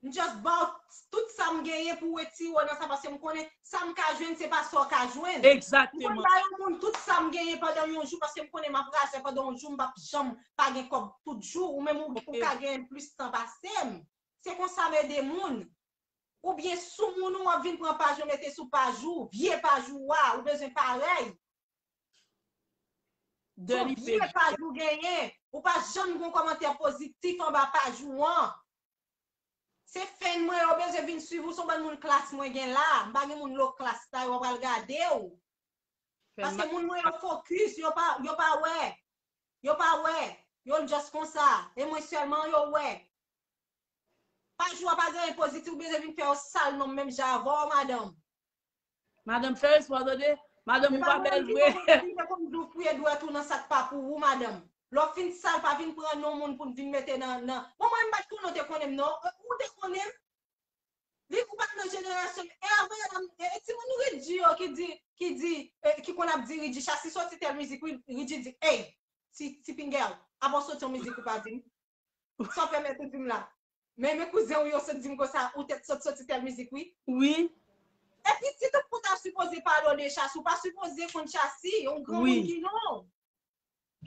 M just ba w tout sa m genyen pou w retire w nan sa, paske m konnen sa m ka jwenn, se pa sa w ka jwenn. Egzakteman. M konn ba yon moun tout sa m genyen pandan yon jou, paske m konnen m ap raje pandan yon jou, m p ap janm pa gen kòb tout jou, ou menm ou, ou ka genyen plis tan pase m. Se konsa m ede moun. Oubyen sou moun ou, w ap vin pran paj ou mete sou paj ou, vye paj ou a, ou bezwen parèy. Se yon vye paj ou genyen, ou pa janm gen yon kòmantè pozitif anba paj ou an. Se fèn mwen, yo bezwen vin swiv ou, se yon bann moun klas mwen gen la, m pa gen moun lo klas sa yo pral gade w. Paske moun mwen yo fokis, yo pa, yo pa wè. Yo pa wè. Yo just konsa. E mwen sèlman yo wè. Paj ou a pa gen anyen pozitif, ou bezwen vin fè yo sal non m menm jan avè w, madanm. Madanm, fè respè w, tande. Madanm, ou pa bèl vre. Li te konn di w fouye dwèt ou nan sa k pa pou ou, madanm. Lè w fin sal, pa vin pran non moun pou n vin mete nan, nan. Bon, mwen, m pa t konnen w te konnen m, non. Ou te konnen m? Li, ou pa t nan jenerasyon m. E avè, e, e timoun Ridji yo ki di, ki di, e, ki konn ap di Ridji, Chasi soti tèl mizik, wi, Ridji di, ey, ti, ti pingèl, apa w soti yon mizik ou pa di m? Sa w pèmèt ou di m la? Men, men kouzen w yo sot di m konsa, ou tèt sot soti tèl mizik, wi. Wi. Epi, si tout moun ta sipoze pale w de Chasi, ou pa sipoze konn Chasi, yon granmoun ki non w.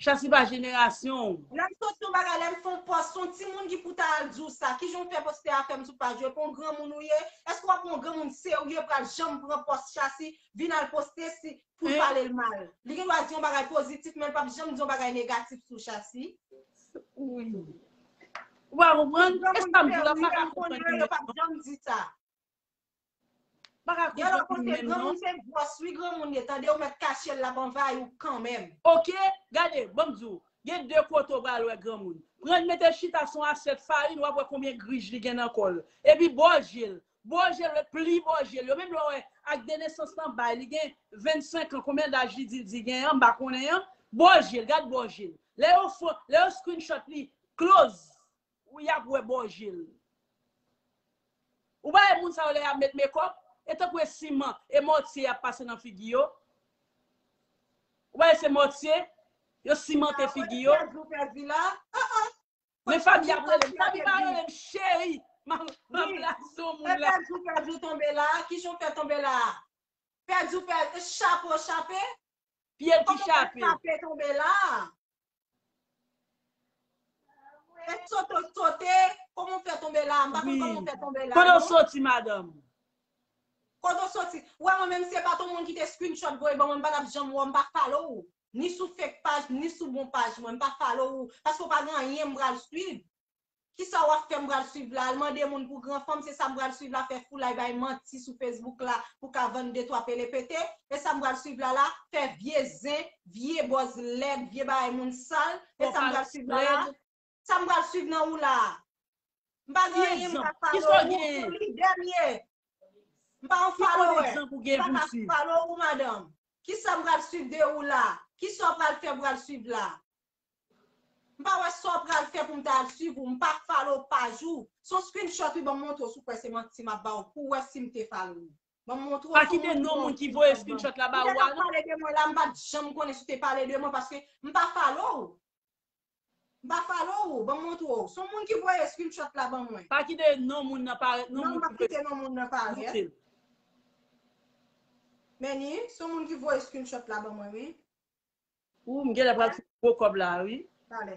Chasi pa jenerasyon w. Lè m soti yon bagay, lè m fè yon pòs, se yon timoun ki pou ta al di w sa. Kijan w fè poste afè m sou paj ou? E pa yon granmoun ou ye? Èske w ap yon granmoun serye pral janm pran pòs Chasi, vin al poste si, pou l pale l mal? Li gen dwa di yon bagay pozitif, men l p ap janm di yon bagay negatif sou Chasi. Wi. Ou pa konprann? E sa m di w la, m pa ka konprann. Yo p ap janm di sa. Pa ka koze pou li menm non. Granmoun se gwòs wi, granmoun ye. Tande, ou mèt kache l, l ap anvayi w kanmenm. Ok, gade, ban m di w. Gen de kote w pral wè granmoun. Pran l mete chita sou yon asyèt farin, w ap wè konbyen grij li gen nan kò l. Epi bò je l. Bò je l, pli bò je l. Yo menm lè w wè ak de nesans nan bay, li gen vennsenk an, konbyen laj li di l di gen an, m pa konnen an. Bò je l, gad bò je l. Lè yo fo, lè yo screenshot li, close. Ou y ap wè bò je l. Ou pa wè moun sa yo lè y ap met mekòp, e tankou e siman, e mòtye y ap pase nan figi yo. Ou pa wè se mòtye, yo simante figi yo. Men Fabi ap rele m, Fabi pa rele m cheri. M ap blaze yon moun la. Pèdi w pèdi w tonbe la, kijan w fè tonbe la? Pèdi w pèdi, chapo chape? Pye l ki chape. Chape tonbe la. E sote w sote, kòman w fè tonbe la? M pa konn kòman w fè tonbe la. Kote w soti, madanm? Kote w soti? Ou wè mwen menm si se pa t yon moun ki te screenshot voye ban mwen, m pa t ap janm wè w, m pa follow ou. Ni sou fake paj, ni sou bon paj mwen, m pa follow ou. Paske w pa gen anyen m pral swiv. Kisa w ap fè m pral swiv la? Al mande moun pou gran fanm, se sa m pral swiv la, fè foulay bay manti sou Facebook la pou ka vann de twa pele pete? E sa m pral swiv la la? Fè vye zen, vye bòz lèd, vye bagay moun sal? E sa m pral swiv la la? Sa m pral swiv nan ou la? M pa gen anyen, m pa follow ou, se lidè m ye. M pa yon follower, m pa ka follow ou madanm. Kisa m pral swiv de ou la? Kisa w pral fè pral swiv la? M pa wè sa w pral fè pou m ta al swiv ou, m pa follow paj ou. Se yon screenshot wi, ban m montre w si w kwè se manti m ap ba w pou w wè si m te follow ou. Ban m montre w. Pa kite non moun ki voye screenshot la ba ou a non. Ou te t ap pale de mwen la, m pa t janm konnen si w te pale de mwen paske m pa follow ou. M pa follow ou, ban m montre w. Se yon moun ki voye screenshot la ban mwen. Pa kite non moun nan parèt non. Non, m p ap kite non moun nan parèt. Men ni, se yon moun ki voye screenshot la ban mwen wi. Ou m genlè pral fè gwo kòb la wi. Talè.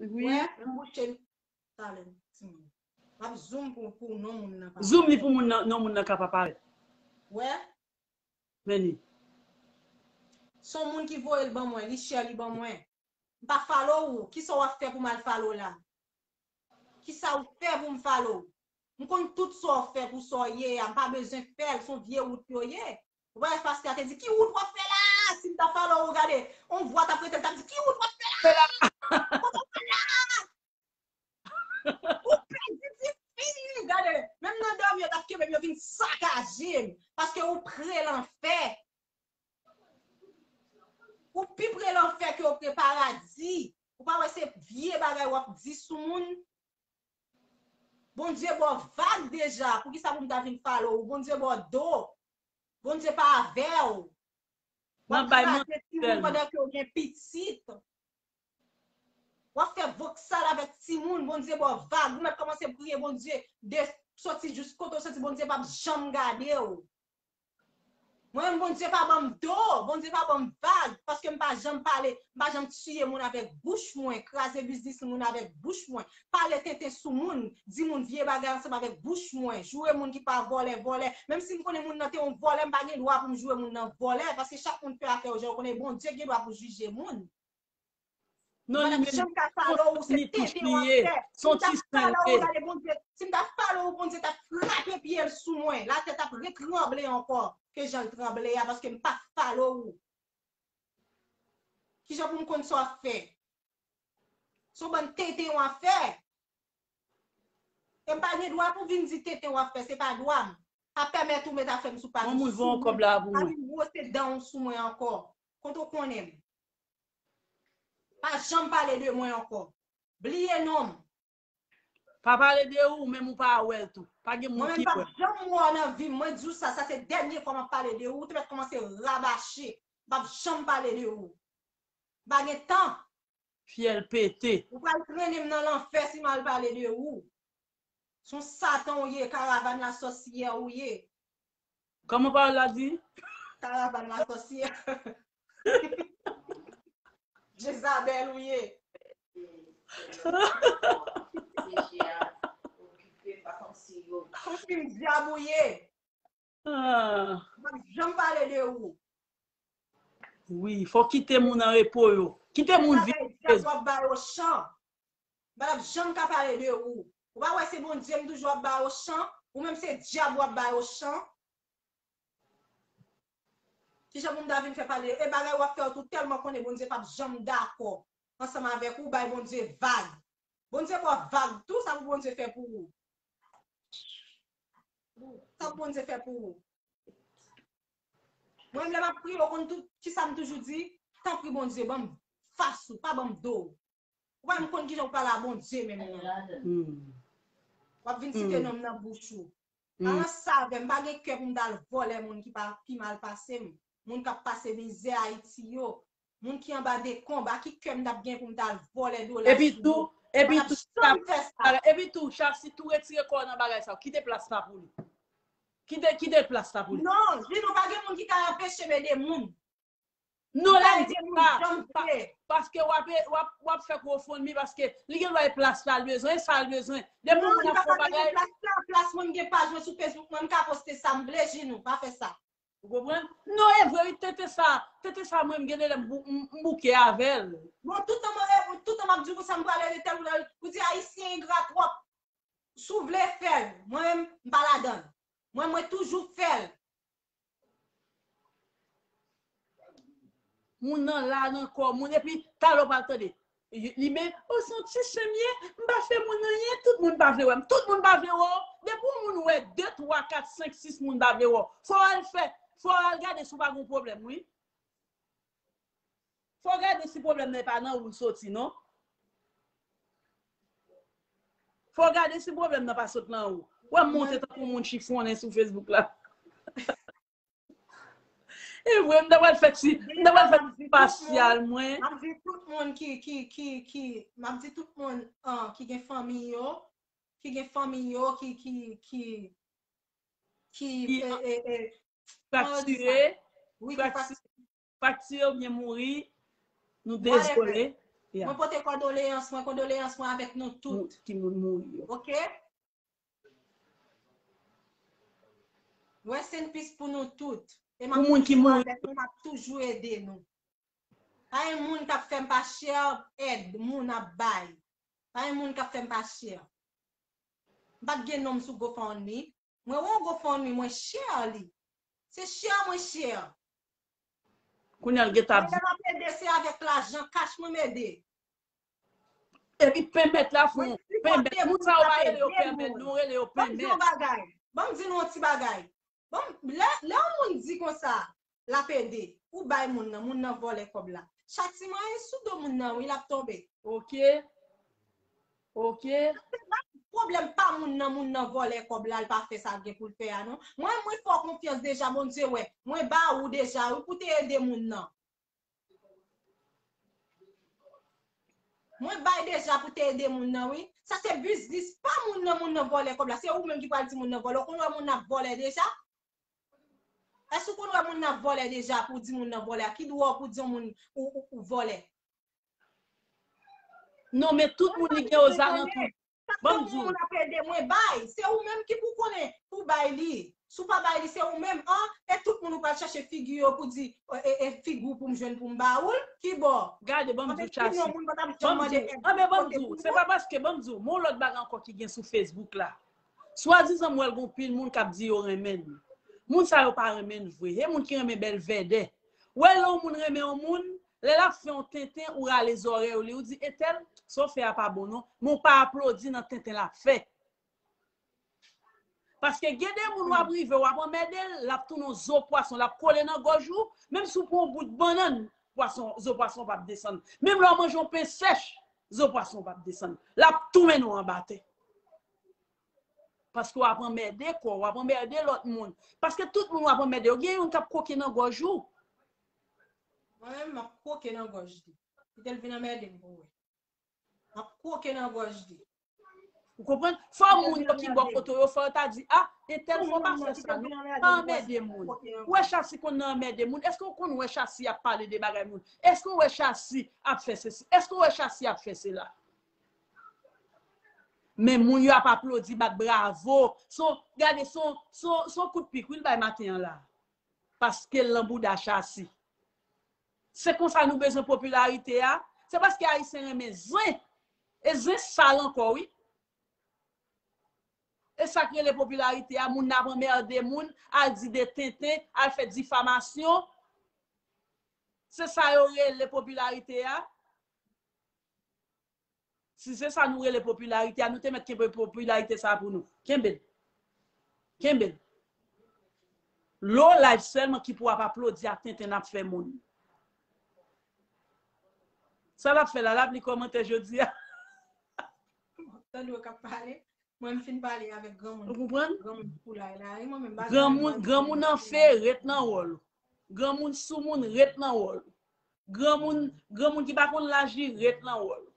Wi. Wè, m bouche talè timoun. M ap zoom pou pou non moun nan parèt. Zoom li pou moun nan non moun nan ka pa parèt. Wè. Men li. Se yon moun ki voye l ban mwen, li share li ban mwen. M pa follow ou, kisa w ap fè pou m al follow la? Kisa w fè pou m follow? M konn tout sa w fè pou sa w ye a, m pa bezwen fè l, se yon vye wout yo ye. Ou pa wè pastè a te di, ki wout w ap fè la? Si m ta follow ou, gade, yon vwa t ap rete, l t ap di, ki wout w ap fè la? Kote w pral la? Ou pèdi ti fi, gade, menm nan dòmi yo t ap kenbe m, yo vin sakaje m, paske ou pre lanfè. Ou pi pre lanfè ke ou pre paradi. Ou pa wè se vye bagay w ap di sou moun? Bondye ba w vag deja. Poukisa pou m ta vin follow ou? Bondye ba w do. Bondye pa avè w. W ap kraze timoun pandan ke w gen pitit. W ap fè voksal avèk timoun. Bondye ba w vag. Ou mèt kòmanse priye Bondye de soti jis kote w soti. Bondye p ap janm gade w. Mwen menm Bondye pa ban m do, Bondye pa ban m vag, paske m pa janm pale, m pa janm tiye moun avèk bouch mwen, kraze biznis moun avèk bouch mwen, pale tenten sou moun, di moun vye bagay ansanm avèk bouch mwen, joure moun ki pa vòlè, vòlè. Menm si m konnen moun nan te yon vòlè, m pa gen dwa pou m joure moun nan vòlè, paske chak moun fè afè yo jan yo konnen, Bondye gen dwa pou jije moun. Non, li menm, se yon snitch li ye. Se yon ti sèl li ye. Si m ta follow ou, Bondye t ap frape pye l sou mwen. Latè t ap retranble ankò ke jan l tranble a, paske m pa follow ou. Kijan pou m konn sa w ap fè? Se yon bann tenten w ap fè. E m pa gen dwa pou vin di tenten w ap fè, se pa dwa m. Pa pèmèt ou met afè m sou paj ou, sou mwen. Pa vin bwose dan w sou mwen ankò. Kote w konnen m? Pa janm pale de mwen ankò. Bliye non m. Pa pale de ou, menm ou pa wè l tou. Pa gen moun ki wè. Mwen menm p ap janm wè w nan vi m. Mwen di w sa, sa se dènye fwa m ap pale de ou. Ou te mèt kòmanse rabache. M p ap janm pale de ou. M pa gen tan. Fyèl pete. Ou pral trennen m nan lanfè si m al pale de ou. Se yon satan ou ye, karavàn lasòsyè ou ye. Kòman pawòl la di? Karavàn lasòsyè. Jezabèl ou ye. Konfim dyab ou ye. Ah. M p ap janm pale de ou. Wi, fò kite moun an repo yo. Kite moun viv. Dyab w ap ba yo chan. M pa t ap janm ka pale de ou. Ou pa wè se Bondye m toujou ap ba yo chan? Ou menm se dyab w ap bay ochan. Kijan pou m ta vin fè pale? E bagay w ap fè yo tou tèlman konnen Bondye p ap janm dakò ansanm avèk ou, bay Bondye vag. Bondye ba w vag tou, sa pou Bondye fè pou ou? Sa pou Bondye fè pou ou? Mwen, lè m ap priye, w konn tout, kisa m toujou di? Tanpri, Bondye, ban m fas ou, pa ban m do w. Ou pa menm konn kijan w pale a Bondye menm non. Hmm. W ap vin site non m nan bouch ou. Palan sa avè m, m pa gen kè pou m t al vòlè moun ki pa pi mal pase m. Moun k ap pase mizè Ayiti yo. Moun ki anba dekonb, a ki kè m t ap gen pou m t al vòlè dola sou yo? Epi tou, epi tou, Chasi tou retire kò w nan bagay sa yo. Kite plas la pou li. Kite, kite plas la pou li. Non, Juno, pa gen moun ki ka anpeche m ede moun. Non, la di pa, pa, paske w ap, w ap, w ap fè GoFundMe, paske li gen dwa e plas la l bezwen, sa l bezwen. Depi yon moun ap fè yon bagay. Plas la, plas mwen, m gen paj mwen sou Facebook, mwen, m ka poste sa m vle, Juno, pa fè sa. Ou konprann? Non, e vre, wi, tenten sa, tenten sa, mwen, m gen de lè m bou-, m, m bouke avè l. Bon, toutan mwen, e, toutan m ap di w konsa, m prale de tèl ou tèl, ou di Ayisyen engra twòp. Si w vle fè l, mwen menm, m pa ladan l. Mwen, mwen toujou fè l. Moun nan la nan kò moun, epi talè w pral tande. Li men, o, se yon ti sè m ye, m pa fè moun anyen, tout moun pa vle wè m, tout moun pa vle wè w. Depi yon moun wè de, twa, kat, senk, sis moun pa vle wè w, fò w al fè, fò w al gade si w pa gen pwoblèm, wi. Fò w gade si pwoblèm nan e pa nan ou l soti, non. Fò w gade si pwoblèm nan pa sot nan ou. Wè m monte tankou moun chifonnen sou Facebook la. E vre, m ta pral fè ti, m ta pral fè ti pasyal, mwen. M ap di tout moun ki, ki, ki, ki, m ap di tout moun, ah, ki gen fanmi yo, ki gen fanmi yo, ki, ki, ki, ki, ki, e, e, e, kòman yo di sa? Fraktire, wi, ki fraktire, fraktire oubyen mouri, nou dezole. Whatever. Yeah. Mwen pote kondoleyans mwen, kondoleyans mwen avèk nou tout. Ki moun mouri yo. Oke? Rest in peace pou nou tout. E m ap toujou avèk nou, m ap toujou ede nou. Pa gen moun k ap fè m pa share èd moun ap bay. Pa gen moun k ap fè m pa share. M pa t gen non m sou GoFundMe. Mwen wè yon GoFundMe, mwen share li. Se share mwen share. Kounye a l gentan ap di. Lè m ap ede, se avèk lajan kach mwen m ede. Epi pèmèt la fè yon pèmèt. Moun sa yo pa rele yo pèmèt, nou rele yo pèmèt. Ban m di yon bagay. Ban m di nou yon ti bagay. Bon, lè, lè yon moun di konsa, l ap ede, ou bay moun nan, moun nan vòlè kòb la. Chatiman e sou do moun nan, wi, l ap tonbe. Oke. Oke. Se pa pwoblèm pa moun nan, moun nan vòlè kòb la, l pa fè sa l gen pou l fè a, non. Mwen, mwen fè w konfyans deja, Bondye wè. Mwen ba ou deja, wi, pou te ede moun nan. Mwen bay deja pou te ede moun nan, wi. Sa se biznis pa moun nan, moun nan vòlè kòb la. Se ou menm ki pral di moun nan vòlè. Ou konn wè moun nan ap vòlè deja? Èske ou konn wè moun nan ap vòlè deja pou w di moun nan vòlè? A ki dwa w pou w di yon moun ou, ou, ou vòlè? Non, men tout moun li gen ozalantou. Ban m di w. Moun ap ede mwen bay, se ou menm ki pou konnen pou bay li. Si w pa bay li, se ou menm, an, e tout moun ou pral chache figi yo pou di, e, e, e figi w pou m jwenn pou m ba ou l, ki bò? Gade, ban m di w, Chasi. Ban m di w, an, men ban m di w, se pa paske, ban m di w, men yon lòt bagay ankò ki gen sou Facebook la. Swadizan m wè l gon pil moun k ap di yo renmen l. Moun sa yo pa renmen l vre. E moun ki renmen bèl vèdè. Wè lè yon moun renmen yon moun, lè l ap fè yon tenten, ou rale zòrèy ou li, ou di, entèl, sa w fè a pa bon non, men w pa aplodi nan tenten l ap fè. Paske gen de moun w ap rive, w ap anmède l, l ap tounen yon zo pwason, l ap kole nan gòj ou, menm si w pran yon bout bannann, pwason, zo pwason p ap desann. Menm lè w manje yon pen sèch, zo pwason p ap desann. L ap tou mennen w anba tè. Paske w ap anmède kò w, w ap anmède lòt moun. Paske tout moun w ap anmède yo, gen youn k ap kwoke nan gòj ou. Mwen menm, m ap kwoke nan gòj li. Kite l vin anmède m pou w wè. M ap kwoke nan gòj li. Ou konprann? Fò moun yo ki bò kote w yo, fò yo ta di, a, entèl fò pa fè sa non, pa anmède moun. Ou wè Chasi konn nan anmède moun. Èske w konn wè Chasi ap pale de bagay moun? Èske w wè Chasi ap fè sesi? Èske w wè Chasi ap fè sela? Men moun yo ap aplodi, bat bravo. Se yon, gade, se yon, se yon, se yon kout pik, wi, l bay maten an la. Paske l nan bouda Chasi. Se konsa nou bezwen popilarite a. Se paske Ayisyen renmen zen. E zen sal ankò, wi. E sa k rele popilarite a, moun ap anmède moun, al di de tenten, al fè difamasyon. Se sa yo rele popilarite a. Si se sa nou rele popilarite a, nou te mèt kenbe popilarite sa a pou nou. Kenbe l. Kenbe l. Lo live sèlman ki pou ap aplodi ak tenten n ap fè moun. Sa l ap fè la, l ap li kòmantè jodi a. Tande w k ap pale. Mwen m fin pale avèk granmoun. Ou konprann? Granmoun foulay la. E mwen menm bagay. Granmoun, granmoun anfe, ret nan wòl ou. Granmoun soumoun, ret nan wòl ou. Granmoun, granmoun ki pa konn laji, ret nan wòl ou.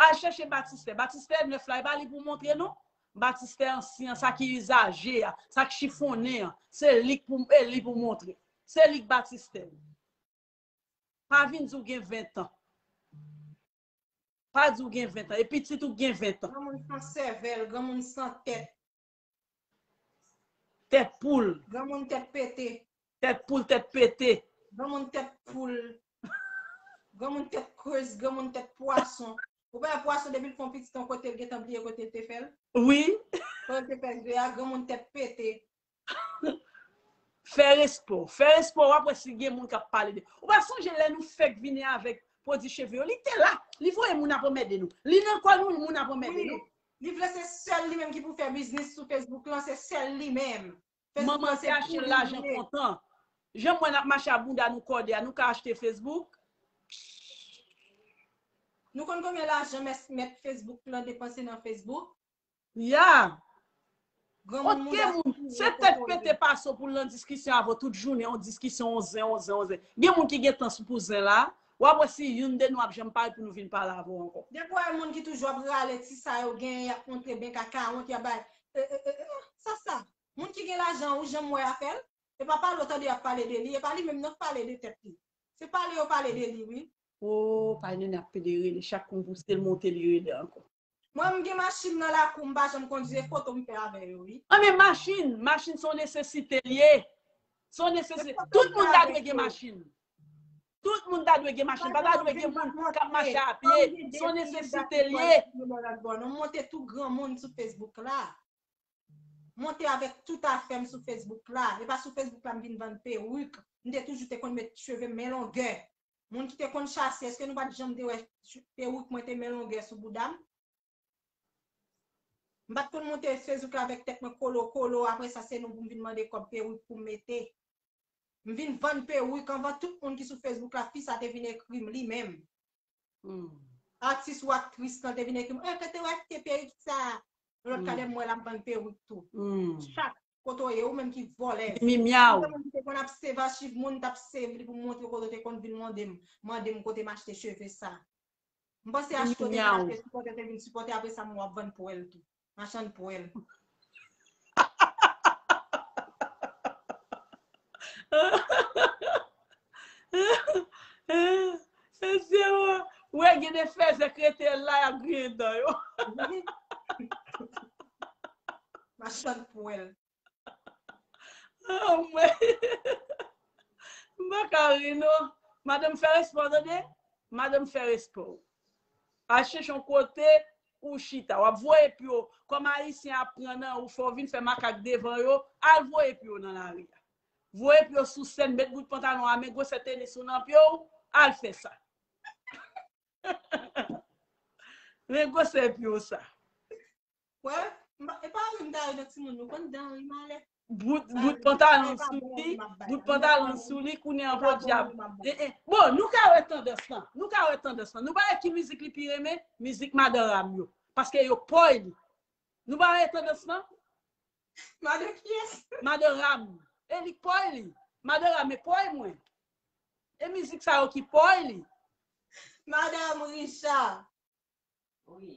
Al chèche batistè. Batistè nèf la, e pa li pou montre non. Batistè ansyen an, sa ki izaje a, sa k chifonnen an, se li k pou, e li pou montre. Se li k batistè. Pa vin di w gen ven tan. Pa di w gen ven tan. E pitit ou gen ven tan. Granmoun san sèvèl, granmoun san tèt. Tèt poul. Granmoun tèt pete. Tèt poul, tèt pete. Granmoun tèt poul. Granmoun tèt krez, granmoun tèt pwason. Ou pa wè pwason depi l fè yon pitit yon kote l gentan bliye kote l te fè l? Wi. Kote l te fè ze a, granmoun tèt pete. Fè respè w. Fè respè w, w ap wè si gen moun k ap pale de. Ou pa sonje lè nou fèk vini avèk pwodui cheve yo? Li te la. Li voye moun ap anmède nou. Li nan kò nou, moun ap anmède nou. Li vle se sèl li menm ki pou fè biznis sou Facebook lan, se sèl li menm. Manman te achte l lajan kontan. Jan m wè n ap mache ak bounda nou kòde a, nou ka achte Facebook? Nou konn konbyen lajan mèt Facebook lan depanse nan Facebook? Ya. Granmoun moun da moun. Se tèt pete pase w pou l nan diskisyon avè w tout jounen, yon diskisyon, yon zen, yon zen, yon zen. Gen moun ki gen tan sou pou zen la, w ap wè si youn de nou ap janm pare pou nou vin pale avè w ankò. Depi w wè moun ki toujou ap rale ti sa yo genyen, y ap montre ben kakawont, y ap bay. Sa sa. Moun ki gen lajan ou janm wè afè l? E pa pale w tande y ap pale de li, e pa li menm non k pale de tèt li. Se pale yo pale de li wi. Oh, pa nene ap pede rele, chak kou m pouse l monte li rele ankò. Mwen m gen machin nan lakou m pa janm kondui, e foto m fè avè yo wi. An men machin, machin se yon nesesite l ye. Se yon nesesite. Tout moun ta dwe gen machin. Tout moun ta dwe gen machin. Pa ta dwe gen moun k ap mache a pye. Se yon nesesite l ye. M monte tou granmoun sou Facebook la. Monte avèk tout afè m sou Facebook la. E pa sou Facebook la m vin vann perik. M te toujou te konn met cheve m men longè. Moun ki te konn chase, èske nou pa t janm te wè perik mwen te men longè sou bouda m? M pa t konn monte Facebook la avèk tèt mwen kolo kolo, apre sa se nou pou m vin mande kòb perik pou m mete. M vin vann perik anvan tout moun ki sou Facebook la, fi sa te vin ekri m li menm. Atis ou aktris lan te vin ekri m, eh, kote w achte perik sa? Yon lòt kadè m wè l ap vann perik tou. Chat, kote w ye, ou menm ki vòlèz. Mimyaw. Ou menm ki te konn ap save achiv moun, t ap save li pou montre kote w te konn vin mande m, mande m kote m achte cheve sa. M panse achte w te vin achte sipòte, w te vin sipòte, apre sa m wè w ap vann pwèl tou. Machann pwèl. Mesye, ou wè gen de fèzè k rete la, y ap griyen dan yo. Machann pwèl. Anmwey. M pa ka ri non. Madanm fè respè w tande. Madanm fè respè w. Al chèche yon kote ou chita. W ap voye pye w. Kòm ayisyen ap pran nan ou, fò w vin fè makak devan yo. Al voye pye w nan lari a. Voye pye w sou sèn, met bout pantalon a, men gwosè tenis ou nan pye w. Al fè sa. Men gwosè pye w sa. Wè, e pa ri m ta ri nan timoun, nou konn dan ri malè. Bout, bout pantalon sou li, bout pantalon sou li, kounye an podyab. E, e. Bon, nou ka wè tandans lan, nou ka wè tandans lan. Nou pa wè ki mizik li pi renmen? Mizik madan Ram yo. Paske yo pòy li. Nou pa wè tandans lan? Madan kiyès? Madan Ram. E li k pòy li. Madan Ram e pòy mwen. E mizik sa yo ki pòy li. Madan Richard.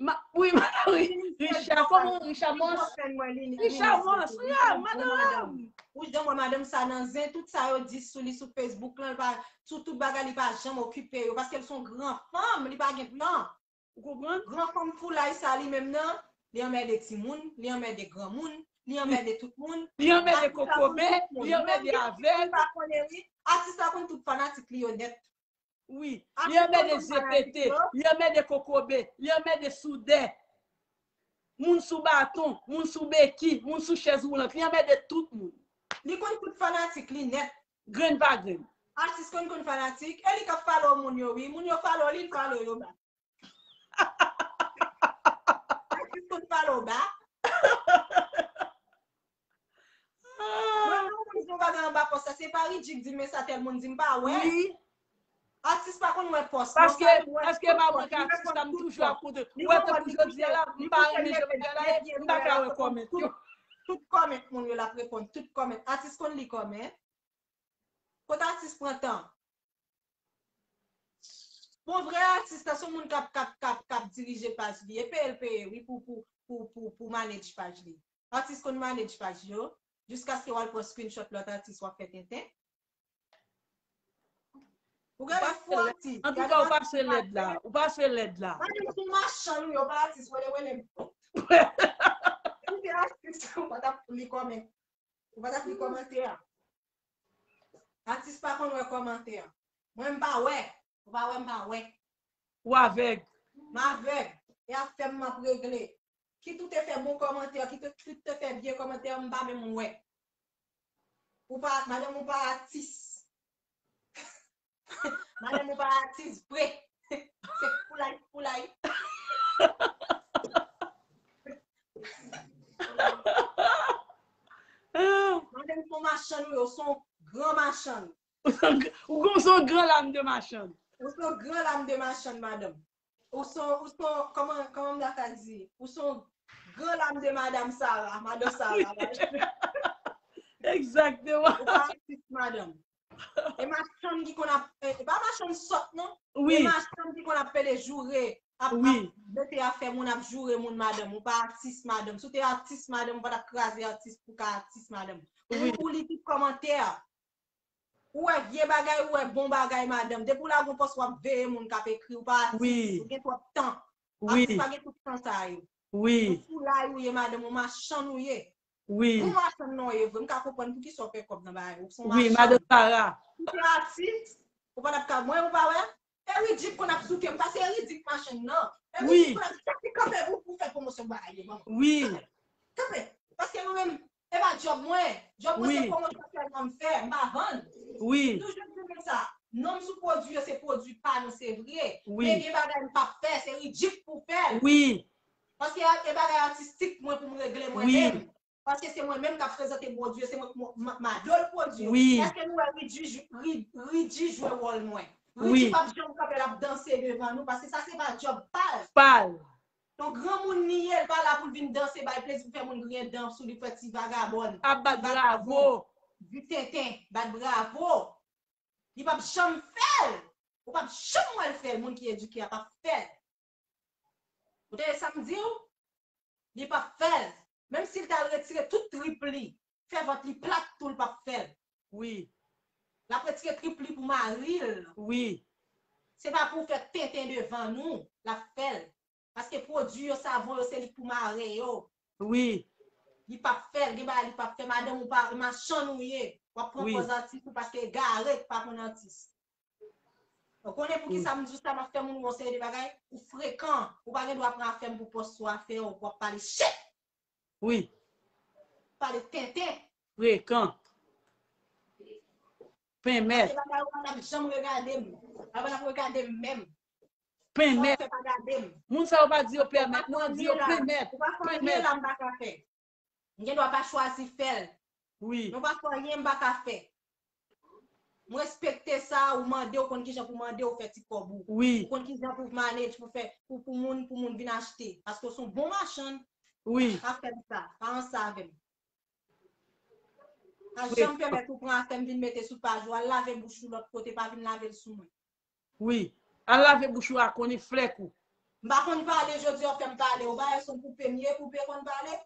Ma, wi, ma, wi. Richard, kòman Richard Mons? Richard Mons, wi, a, madanm. Ou janm wè madanm sa nan zen, tout sa yo di sou li sou Facebook lan, li pa, sou tout bagay, li pa janm okipe yo, paske l se yon gran fanm, li pa gen tan. Ou konprann? Gran fanm foulay sa li menm nan, li anmède timoun, li anmède granmoun, li anmède tout moun. Li anmède kokobe, li anmède avèg. Li pa konnen wi. Atis la konn tout fanatik li yo nèt. Wi, li anmède zepete, li anmède kokobe, li anmède soudè. Moun sou baton, moun sou beki, moun sou chèz woulant. Li anmède tout moun. Li konn tout fanatik li nèt. Grenn pa grenn. Atis konn konn fanatik. E li k ap follow moun yo, wi. Moun yo follow li, li follow yo ba. Atis konn follow ba. Mwen pa konn si yon bagay anba pòs la. Se pa Ridjik di m, men sa tèl moun di m pa wè. Atis pa konn wè pòs. Paske, paske m ap wè atis la, m toujou ap koute. Ou wè tankou jodi a la, m pa renmen jan bagay la ye, m pa ka wè kòmant yo. Tout kòmant moun yo l ap reponn, tout kòmant. Atis konn li kòmant. Kote atis pran tan? Bon, vrè atis la, se yon moun k ap, k ap, k ap, k ap dirije paj li. E peye l peye, wi, pou, pou, pou, pou, pou manage paj li. Atis konn manage paj yo, jiskaske w al pran screenshot lòt atis w ap fè tenten. Ou gade fou atis. Antouka, ou pase lèd la. Ou pase lèd la. Gade sou machann ou yo pa atis, wele wele m. Ou te atis, ou pa t ap li kòmant. Ou pa t ap li kòmantè a. Atis pa konn wè kòmantè a. Mwen m pa wè. Ou pa wè, m pa wè. Ou avèg. M avèg. E afè m m ap regle. Kit ou te fè bon kòmantè, kit ou te fè vye kòmantè, m pa menm wè. Ou pa, madanm ou pa atis. Madanm ou pa atis vre. Se foulay, foulay. Madanm ou machann ou yo, se yon gran machann. Ou se yon gran lam de machann. Ou se yon gran lam de machann, madanm. Ou se, ou se, kòman, kòman m ta ka di? Ou se yon gran lam de madanm Sara, madan Sara. Egzakteman. Ou pa atis, madanm. E machann ki konn ap, e pa machann sòt non. Wi. E machann ki konn ap pede joure, ap, ap mete afè moun, ap joure moun, madanm. Ou pa atis, madanm. Si w te atis, madanm, ou pa t ap kraze atis pou ka atis, madanm. Ou, ou li tout kòmantè. Ou wè vye bagay, ou wè bon bagay, madanm. Depi w lage yon pòs, w ap veye moun k ap ekri. Ou pa atis, ou gen twòp tan. Atis pa gen tout tan sa yo. Yon foulay ou ye, madanm, yon machann ou ye. Wi. Ou machann non ye vre. M ka konprann poukisa w fè kòb nan bagay. Ou se yon machann. Wi, madanm Sara. Ou te atis, ou pa t ap ka mwen, ou pa wè? E Ridjik konn ap souke m, paske e Ridjik machann nan. E Ridjik konn ap chèche kanpe pou, pou fè pwomosyon bagay yo ban mwen. Wi. Kanpe. Paske mwen menm, e pa djòb mwen. Djòb mwen se pwomosyon sèlman m fè, m pa vann. Wi. M toujou di nou sa. Non m sou pwodui yo, se pwodui pa nou, se vre. Wi. Men gen bagay m p ap fè, se Ridjik pou fè l. Wi. Paske e bagay atistik mwen pou m regle mwen menm. Paske se mwen menm k ap prezante pwodui yo, se mwen k mado l pwodui yo. Wi. Èske nou wè Ridji jwe wòl mwen? Ridji p ap janm kanpe l ap danse devan nou, paske sa se pa djòb pa l. Pa l. Yon granmoun li ye, l pa la pou l vin danse, bay plezi, pou fè moun griyen dan sou li, fè ti vagabòn. Ap bat bravo. Di tenten, bat bravo. Li p ap janm fè l. Ou p ap janm wè l fè l, moun ki edike a p ap fè l. Ou tande sa m di w? Li p ap fè l. Menm si l t al retire tout trip li, fè vant li plat tou, l p ap fè l. Wi. L ap retire trip li pou mari l. Wi. Se pa pou fè tenten devan nou, l ap fè l. Paske pwodui yo, savon yo, se li k pou mare yo. Wi. Li p ap fè l, gen bagay li p ap fè. Madanm ou pa machann ou ye. W ap pran pòz atis ou paske egare k pa konn atis. Ou konnen poukisa m di w sa, m ap fè moun wè yon seri de bagay? Ou frekan. Ou pa gen dwa pran afè m pou pòs ou afè w, w ap pale shit. Wi. Pale tenten. Frekan. Penmèt. Paske bagay ou pa t ap janm regade m. Bagay ou pa t ap regade m menm. Penmèt. Sa w fè pa gade m. Moun sa yo pa di yo pèmèt, non, yo di yo penmèt. Ou pa fè anyen la m pa ka fè. M gen dwa pa chwazi fè l. Wi. Men w pa fè anyen m pa ka fè. M respekte sa, ou mande, ou konn kijan pou mande, ou fè ti kòb ou. Wi. Ou konn kijan pou manage, pou fè, pou, pou moun, pou moun vin achte. Paske w se yon bon machann. Wi. Pa fè m sa, pa ranse avè m. Pa janm pèmèt ou pran afè m vin mete sou paj ou, al lave bouch ou lòt kote, pa vin lave l sou mwen. Wi. Al lave bouch ou a konnen flèk ou. M pa konn pale, jodi a w fè m pale. Ou pa wè se yon poupe m ye, poupe konn pale?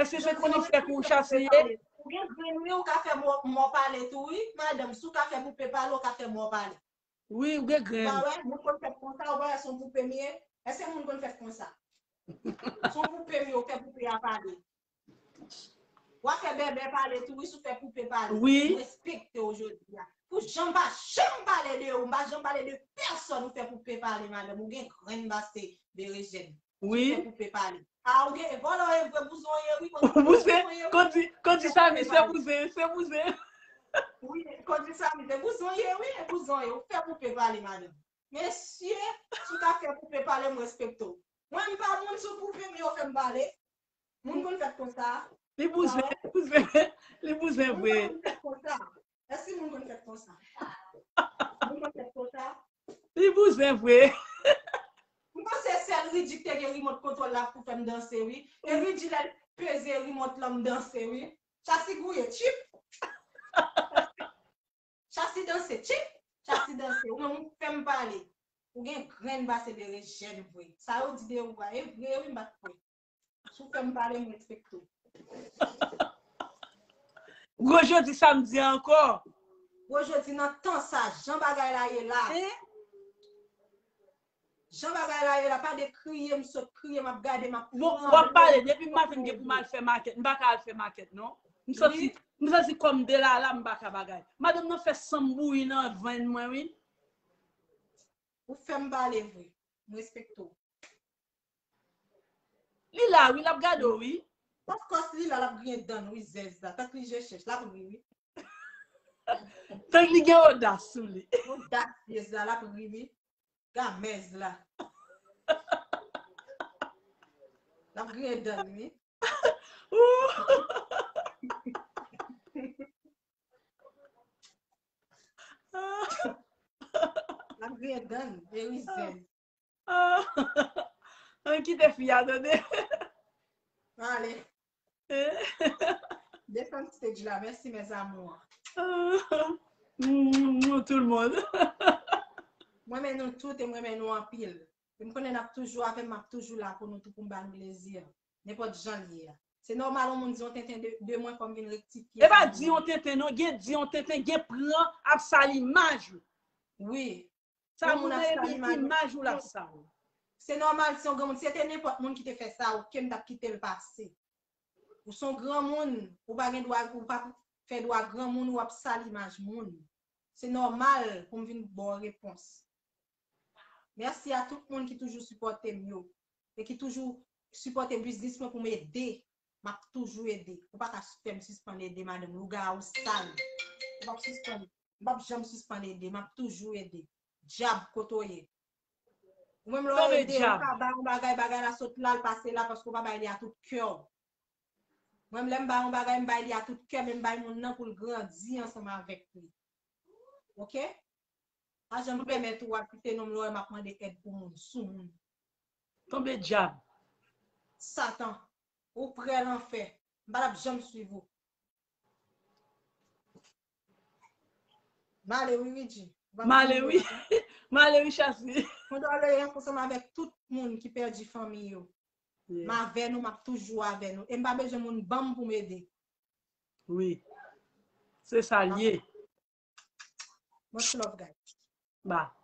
Èske se konnen flèk ou chase ye? Ou gen grenn wi, ou ka fè mò, mò pale tou wi, madanm. Si w ka fè poupe pale, ou ka fè mò pale. Wi, ou gen grenn. Ou pa wè, moun konn fèt konsa, ou pa wè se yon poupe m ye? Èske moun konn fèt konsa? Se yon poupe m ye, ou fè poupe a pale. W ap fè bèbè pale tou wi, si w fè poupe pale. Wi. M respekte w jodi a. Pou jan m pa janm pale de ou, m pa janm pale de pèsòn, ou fè poupe pale, madanm. Ou gen grenn pase berejèn. Wi. Fè koupe pale. A, ou gen, e vòlò e vre, bouzon ye, wi, Kondi, Bouzen, bouzon ye, wi. Kondi, Kondi Sami, se bouzen, se bouzen. Wi, Kondi Sami, se bouzon ye, wi, e bouzon ye. Ou fè koupe pale, madanm. Mesye, si w ka fè koupe pale, m respekte w. Mwen, m pa moun sou koupe, men yo fè m pale. Moun konn fèt konsa. Li bouzen, li bouzen, li bouzen vre. Moun konn fèt konsa. Èske moun konn fèt konsa? Moun konn fèt konsa? Li bouzen vre. M panse sèl Ridji ki te gen rimòt kontwòl la pou fè m danse, wi. E Ridji, lè l peze rimòt lan, m danse, wi. Chasi gouye, tchip! Chasi danse, tchip! Chasi danse. Ou menm, ou fè m pale. Ou gen grenn pase de rejèn vre. Sa yo di de ou a, e vre, wi, m pa t kwè. Si w fè m pale, m respekte w. Gwo jodi samdi ankò. Gwo jodi nan tan sa, jan bagay la ye la. Jan bagay la ye la, pa de kriye, m sot kriye, m ap gade, m ap pran. W ap pale, depi maten m gen pou m al fè makèt, m pa ka al fè makèt, non. M santi, m santi kò m delala, m pa ka bagay. Madanm nan fè san m bouyi nan venn mwen, wi. Ou fè m pale vre. M respekte w. Li la, wi, l ap gade w, wi. Of course, li la, l ap griyen dan l, wi, zèz la. Tank li je chèch, l ap ri, wi. Tank li gen odas sou li. Odasyez la, l ap ri, wi. Gamèz la. L ap griyen dan l, wi. L ap griyen dan l, e wi, zèz. Ann kite fi a, tande. Ale. Desann stage la. Mèsi, mes amours. Tout le monde. Mwen renmen nou tout e mwen renmen nou anpil. E m konnen n ap toujou avè m, m ap toujou la pou nou tou, pou m ba nou plezi. Nenpòt jan l ye a. Se nòmal yon moun di yon tenten de, de mwen, fò m vin rektifye. E pa di yon tenten, non. Gen di yon tenten, gen pran ap sal imaj ou. Wi. Sa moun ap sal imaj ou, l ap sal. Se nòmal, se yon granmoun. Si se te nenpòt moun ki te fè sa, oke, m t ap kite l pase. Ou se yon granmoun, ou pa gen dwa, ou pa fè dwa granmoun, ou ap sal imaj moun. Se nòmal pou m vin ba w repons. Mèsi a tout moun ki toujou sipòte m yo e ki toujou sipòte biznis mwen pou m ede. M ap toujou ede. Ou pa ka fè m sispann ede, madanm. Lougawou sal. M p ap sispann. M p ap janm sispann ede. M ap toujou ede. Dyab, kote w ye? Ou menm lè w ede, ou ka bay yon bagay, bagay la sot la, l pase la, paske w pa bay li a tout kè w. Mwen, lè m bay yon bagay, m bay li a tout kè, men m bay moun nan pou l grandi ansanm avèk li. Oke? Pa janm pèmèt ou al kite non m lè w wè m ap mande èd pou moun, sou moun. Tonbe dyab. Satan, ou prè lanfè. M pa t ap janm swiv ou. M ale wi, Ridji. M ale wi. M ale wi, Chasi. Kondoleyan ansanm avèk tout moun ki pèdi fanmi yo. M avè nou, m ap toujou avè nou. E m pa bezwen moun ban m pou m ede. Wi. Se sa l ye. Much love, guys. Ba.